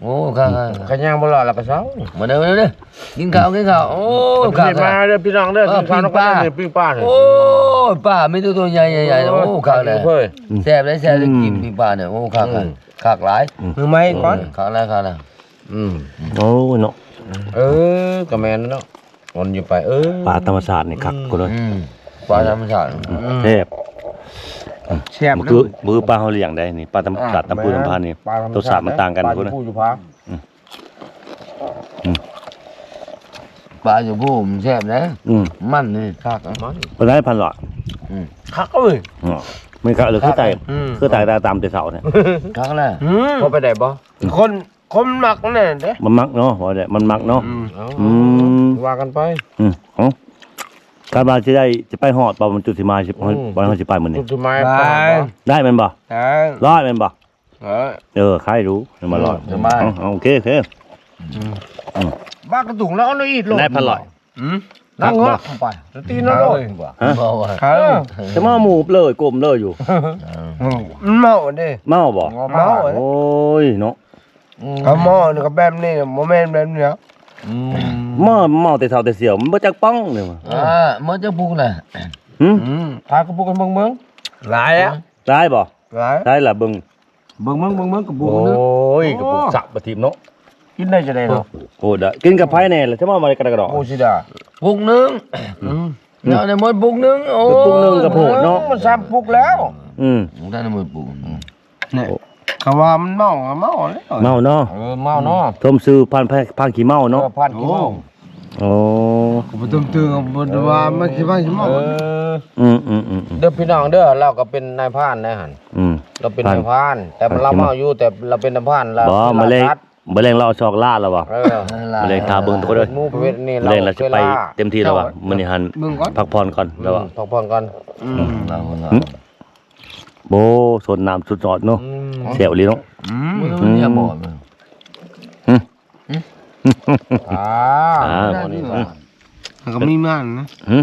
ໂອ້ ຄັກໆ ຄັນຍ່າງບໍ່ລອດແລ້ວກໍເຊົາ ມາເດີ ມາເດີ ກິນເຂົ້າ ກິນເຂົ້າ ໂອ້ ຄັກໆ ມາເດີພີ່ນ້ອງເດີ ເອີ ກິນເຂົ້ານຳກັນ ປີ້ງປານີ້ ປີ້ງປານີ້ ໂອ້ຍ ປາມີແຕ່ຕົວໃຫຍ່ໆ ໂອ້ ໂອ້ຍ ຄັກແຫຼະ ແຊບເດ້ ແຊບເດ້ ອືມ ກິນປີ້ງປານີ້ ໂອ້ ຄັກ ອືມ ຄັກຫຼາຍ ອືມ ມືໃໝ່ກ່ອນ ອືມ ຄັກແລ້ວ ຄັກແລ້ວ ອືມ ໂອ້ຍ ເນາະ ເອີ ກໍແມ່ນເນາະ ມັນຢູ່ໄປ ເອີ ປາທຳມະຊາດນີ້ຄັກ ອືມ ກວ່າເລີຍ ອືມ ປາທຳມະຊາດ ອືມ ອືມ ແຊບ ແຊບ ມັນຄື ມັນຄືປາເຮົາລ້ຽງໄດ໋ນີ້ ປາທຳມະຊາດ ແມ່ນ ຕາມພູຕາມຜານີ້ ປາທຳມະຊາດ ລົດຊາດມັນຕ່າງກັນພຸ້ນນະ ອືມ ອືມ ປາຢູ່ພູມັນແຊບເດ້ ອືມ ມັນນີ້ຄັກ ມັນ ເປັນໄດພັນຫຼອດ ອືມ ຄັກເອີຍ ມັນຄັກເລີຍ ຄືຕາຍ ອືມ ຄືຕາຍຕາຕຳແຕ່ເຊົ້າແທ້ ຄັກແລ້ວ ອືມ ພໍໄປໄດ້ບໍ່ ຄົນ ຄົນມັກແນ່ເດ້ ມັນມັກເນາະ ວ່າໄດ້ ມັນມັກເນາະ ອືມ ອືມ ວ່າກັນໄປ ອືມ ເອົ້າ ຄາດວ່າຊິໄດ້ ຊິໄປຮອດບໍ່ ຈຸດທີ່ໝາຍ ອືມ ວ່າເຮົາຊິໄປມື້ນີ້ ຈຸດທີ່ໝາຍ ໄດ້ ໄດ້ແມ່ນບໍ່ ໄດ້ ລອດແມ່ນບໍ່ ເອີ ເອີ ໄຄດູ ມາລອດ ສະບາຍ ເອົາ ເອົາ ໂອເຄ ໂອເຄ ອືມ ອືມ ບັກກະຕຸງແລ້ວເອົາອີກໂລດ ໄດ້ພັນລອດ ອືມ ນັ່ງເງາະໄປ ຕີນໂລດ ຮະ ເອີ ຈະມາໝູບເລີຍ ກົ້ມເລີຍຢູ່ ມັນເມົາເດ້ ເມົາບໍ່ ເມົາ ໂອ້ຍ ເນາະ ອືມ ເຂົາເມົານີ້ກໍແບບນີ້ ບໍ່ແມ່ນແບບນີ້ ອືມ ເມົາ ເມົາແຕ່ເຊົ້າແຕ່ສຽວ ມັນບໍ່ຈັກປ້ອງເດ້ ອ່າ ເມົາຈັກປຸກນະ ຫື ອືມ ພາກະປຸກກັນເບິ່ງໆ ຫຼາຍອະ ຫຼາຍບໍ່ ຫຼາຍ ໃສ່ລະເບິ່ງ ເບິ່ງເບິ່ງ ເບິ່ງເບິ່ງ ກະປຸກໜຶ່ງ ໂອ້ຍ ໂອ້ ກະປຸກສັກປະທິມເນາະ ກິນໄດ້ຈັ່ງໃດເນາະ ໂອ້ ໄດ້ ກິນກັບໃຜແດ່ລະ ຈະມາໄວ້ກັນກະດອກ ໂອ້ ຊິດາ ປຸກໜຶ່ງ ອືມ ອືມ ເຈົ້າໄດ້ໝົດປຸກໜຶ່ງ ໂອ້ ປຸກໜຶ່ງກະໂພດເນາະ ມັນສາມປຸກແລ້ວ ອືມ ໄດ້ໝົດປຸກ ອືມ ນີ້ ເຂົາວ່າມັນເມົາ ເມົາແລ້ວ ເມົາເນາະ ເອີ ເມົາເນາະ ສົມຊື່ພານ ພານຂີ້ເມົາເນາະ ເອີ ພານຂີ້ເມົາ ໂອ້ ໂອ້ ກໍບໍ່ຕ້ອງຕື່ມ ບໍ່ໄດ້ວ່າມັນຊິພານຂີ້ເມົາ ເອີ ອືມໆໆໆ ເດີພີ່ນ້ອງເດີ ລາວກໍເປັນນາຍພານໄດຫັ້ນ ອືມ ລາວເປັນນາຍພານ ແຕ່ລາວເມົາຢູ່ ແຕ່ລາວເປັນນາຍພານ ລາວ ບໍ່ ມື້ແລງ ມື້ແລງລາວເອົາຊອກລາລະວ່າ ເອີ ມື້ແລງຖ້າເບິ່ງທຸກຄົນເດີ ມື້ແລງລາວຊິໄປເຕັມທີ່ລະວ່າ ມື້ນີ້ຫັ້ນ ພັກຜ່ອນກ່ອນລະວ່າ ອືມ ພັກຜ່ອນກ່ອນ ອືມ ອືມ ໂອ້ ສົດນ້ຳສຸດຍອດເນາະ ອືມ ແຊບອີ່ຫຼີເນາະ ອືມ ອືມ ອືມ ອ່າ ອ່າ ມັນກໍມີມານະ ຫື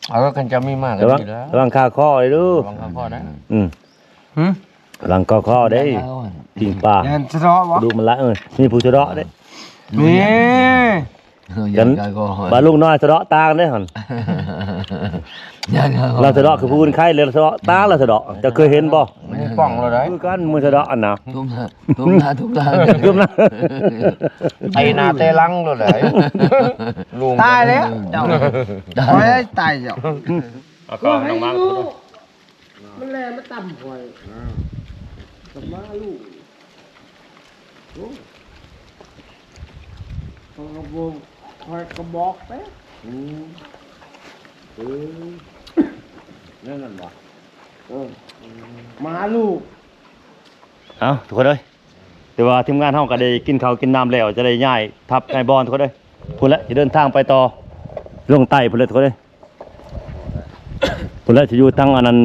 ເອົາ ຄັນຈະມີມາກໍມີແລ້ວ ລະວັງຄາຄໍເດີ ລະວັງຄາຄໍນະ ອືມ ຫື ລະວັງຄາຄໍເດ້ ປີ້ງປາ ຢ້ານສະເດາະບໍ່ ກະດູກມັນຫຼາຍ ເອີ ມີຜູ້ສະເດາະເດ້ ມີ ຢ້ານຄາຄໍ ບາດລຸງນ້ອຍສະເດາະຕາເດ້ຫັ້ນ ຢ້ານຄາຄໍ ລາວສະເດາະຄືຜູ້ອື່ນໃຄ ລາວສະເດາະຕາ ລາວສະເດາະ ເຈົ້າເຄີຍເຫັນບໍ່ ມັນປ່ອງລະໄດ ຄືກັນ ມື້ສະເດາະຫັ້ນນະ ທຸບໜ້າ ທຸບໜ້າ ທຸບຕາ ທຸບໜ້າ ໄຕໜ້າແຕ່ຫຼັງໂລດໃດ ລຸງ ຕາຍແລ້ວເຈົ້າ ຕາຍ ຕາຍເຈົ້າ ເອົາເຂົ້າໃຫ້ນ້ອງມັງ ມັນແລ່ນມາຕຳຂ້ອຍ ອ່າ ກໍມາລູກ ໂອ້ ຂ້ອຍກໍບໍ່ ຂ້ອຍກໍບອກໄປ ອືມ ເອີ ແນວນັ້ນບໍ່ ເອີ ມາຫາລູກ. ເອົ້າ ທຸກຄົນເອີຍ ແຕ່ວ່າທີມງານເຮົາກໍໄດ້ກິນເຂົ້າກິນນ້ຳແລ້ວ ຈະໄດ້ຍ້າຍທັບຍ້າຍບ່ອນ ທຸກຄົນເອີຍ ພຸ້ນແຫຼະ ຊິເດີນທາງໄປຕໍ່ ລົງໃຕ້ພຸ້ນແຫຼະ ທຸກຄົນເອີຍ ພຸ້ນແຫຼະ ຊິຢູ່ທາງອັນນັ້ນ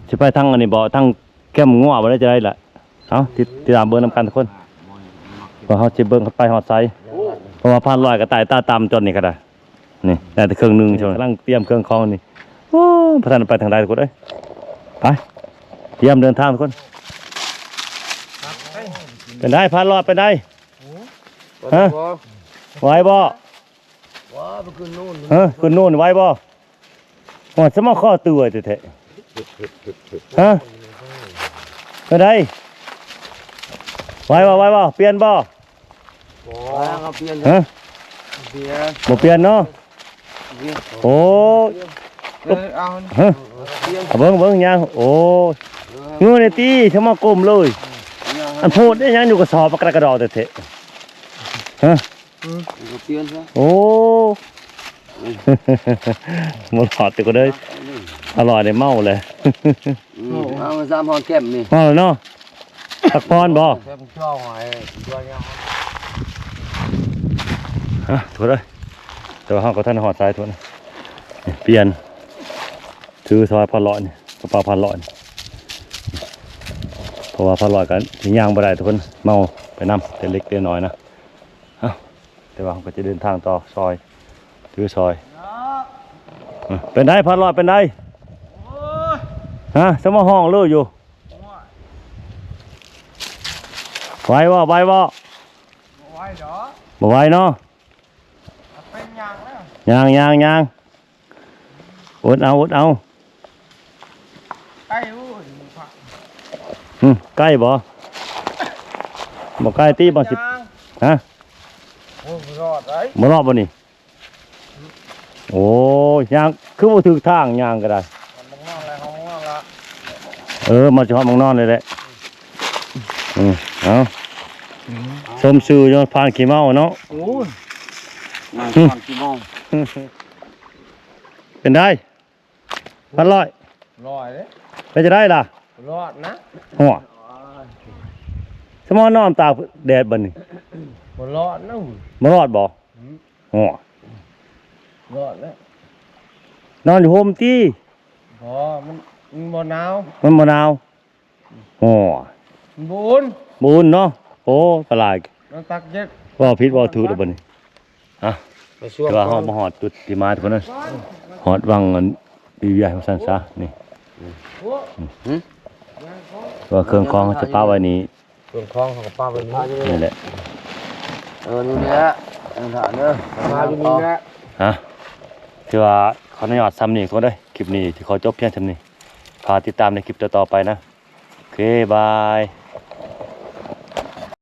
ຊິໄປທາງອັນນີ້ບໍ່ ທາງ ແຄມງົວບໍ່ໄດ້ ຈະໄດ້ລະ ເອົ້າ ຕິດ ຕິດຕາມເບິ່ງນຳກັນທຸກຄົນ ວ່າເຮົາຊິເບິ່ງໄປຮອດໃສ ເພາະວ່າພານລອຍກໍຕາຍຕາຕ່ຳ ຈອນນີ້ກໍໄດ້ ນີ້ໄດ້ແຕ່ເຄິ່ງໜຶ່ງ ຊ່ວງກຳລັງຕຽມເຄື່ອງຂອງນີ້ ໂອ້ ບໍ່ທັນໄປທາງໃດທຸກຄົນເອີຍ ໄປ ຕຽມເດີນທາງທຸກຄົນ ເປັນໃດພານລອຍ ເປັນໃດ ຮະ ໄຫວບໍ່? ວ້າ ໄປຂຶ້ນໂນ່ນ ຮະ ຂຶ້ນໂນ່ນໄຫວບໍ່? ຮອດສະມາຂໍຕົວແທ້ໆ ຮະ ເປັນໃດ ໄຫວບໍ່ ໄຫວບໍ່ ປ່ຽນບໍ່? ບໍ່ ເອົາປ່ຽນ ຮະ ບໍ່ປ່ຽນເນາະ ໂອ້ຍ ເອີ ເອົາ ຮະ ເອົາປ່ຽນ ເອົາເບິ່ງ ເບິ່ງຫຍັງ ໂອ້ຍ ເອີ ເງີຍນີ້ຕິ ສະມາກົ້ມເລີຍ ອັນໂພດອີຫຍັງຢູ່ກະສອບ ປາກກະດອກແທ້ໆ ຮະ ອືມ ເອົາປ່ຽນຊະ ໂອ້ ບໍ່ລອດຕິກະເດີຍ ອະລ່ອຍໄດ້ເມົາແຫຼະ ອືມ ເອົາສາມຮອດແຄມນີ້ ເມົາແລ້ວເນາະ ພັກຜ່ອນບໍ່? ແຄມຊ່ອງໃຫ້ດ້ວຍເນາະ ຮະ ໂທດເດີຍ ແຕ່ວ່າເຮົາກໍທັນຮອດສາຍໂທດ ນີ້ປ່ຽນ ຖືສະພາຍພັນຮ້ອຍນີ້ ກະເປົາພັນຮ້ອຍນີ້ ເພາະວ່າພັນຮ້ອຍກໍຍ່າງບໍ່ໄດ້ທຸກຄົນ ເມົາໄປນຳ ແຕ່ເລັກແຕ່ນ້ອຍນະ ເອົ້າ ແຕ່ວ່າເຮົາກໍຈະເດີນທາງຕໍ່ ຊ່ອຍ ຖືຊ່ອຍ ເປັນໃດພັນຮ້ອຍ ເປັນໃດ ໂອ້ຍ ຮະ ສະມາຮ້ອງເລີຢູ່ ໂອ້ຍ ໄຫວບໍ່ ໄຫວບໍ່? ບໍ່ໄຫວດອກ ບໍ່ໄຫວເນາະ ເປັນຍ່າງແລ້ວ ຍ່າງ ຍ່າງ ຍ່າງ ອົດເອົາ ອົດເອົາ ໃກ້ ໂອ້ຍ ຫຶ ໃກ້ບໍ່? ບໍ່ໃກ້ຕິ ບໍ່ຊິ ຮະ ໂອ້ຍ ບໍ່ລອດໄດ໋ ບໍ່ລອດບໍ່ນີ້? ໂອ້ຍ ຍ່າງຄືບໍ່ຖືກທາງ ຍ່າງກໍໄດ້ ມັນນອນແລ້ວ ເຮົານອນລະ ເອີ ມັນຊິຮອດໝ່ອງນອນເລີຍແຫຼະ ອືມ ເອົາ ສົມຊື່ຢູ່ ຜ່ານຂີ້ເມົາເນາະ ໂອ້ຍ ຜ່ານຂີ້ເມົາ ເປັນໃດ? ພັນຮ້ອຍ ຮ້ອຍເດ້ ເປັນຈັ່ງໃດລະ? ລອດນະ ໂອ້ຍ ສະມອນນອນຕາກແດດບັດນີ້ ບໍ່ລອດນະ ບໍ່ລອດບໍ່? ອືມ ໂອ້ຍ ລອດແລ້ວ ນອນຢູ່ຮົ່ມຕິ ບໍ່ ມັນ ມັນບໍ່ໜາວ ມັນບໍ່ໜາວ ໂອ້ຍ ມັນບໍ່ອຸ່ນ ບໍ່ອຸ່ນເນາະ ໂອ້ ປາຫຼາຍ ມັນຕັກເຢັນ ເວົ້າຜິດເວົ້າຖືກແລ້ວບັດນີ້ ອ່ະ ແຕ່ວ່າເຮົາມາຮອດຈຸດທີ່ໝາຍທຸກຄົນເອີຍ ຮອດວັງອັນ ປີວຽ ວ່າຊັ້ນຊະ ນີ້ ອືມ ວ່າເຄື່ອງຂອງເຮົາຈະປະໄວ້ນີ້ ເຄື່ອງຂອງເຮົາກໍປະໄວ້ນີ້ ນີ້ແຫຼະ ເອີ ນີ້ແຫຼະ ເດີ ມາຢູ່ນີ້ແຫຼະ ຮະ ຖືວ່າຂໍອະນຸຍາດສ່ຳນີ້ກ່ອນເດີ ຄລິບນີ້ຊິຂໍຈົບພຽງສ່ຳນີ້ ຝາກຕິດຕາມໃນຄລິບຕໍ່ໆໄປນະ ໂອເຄ ບາຍ.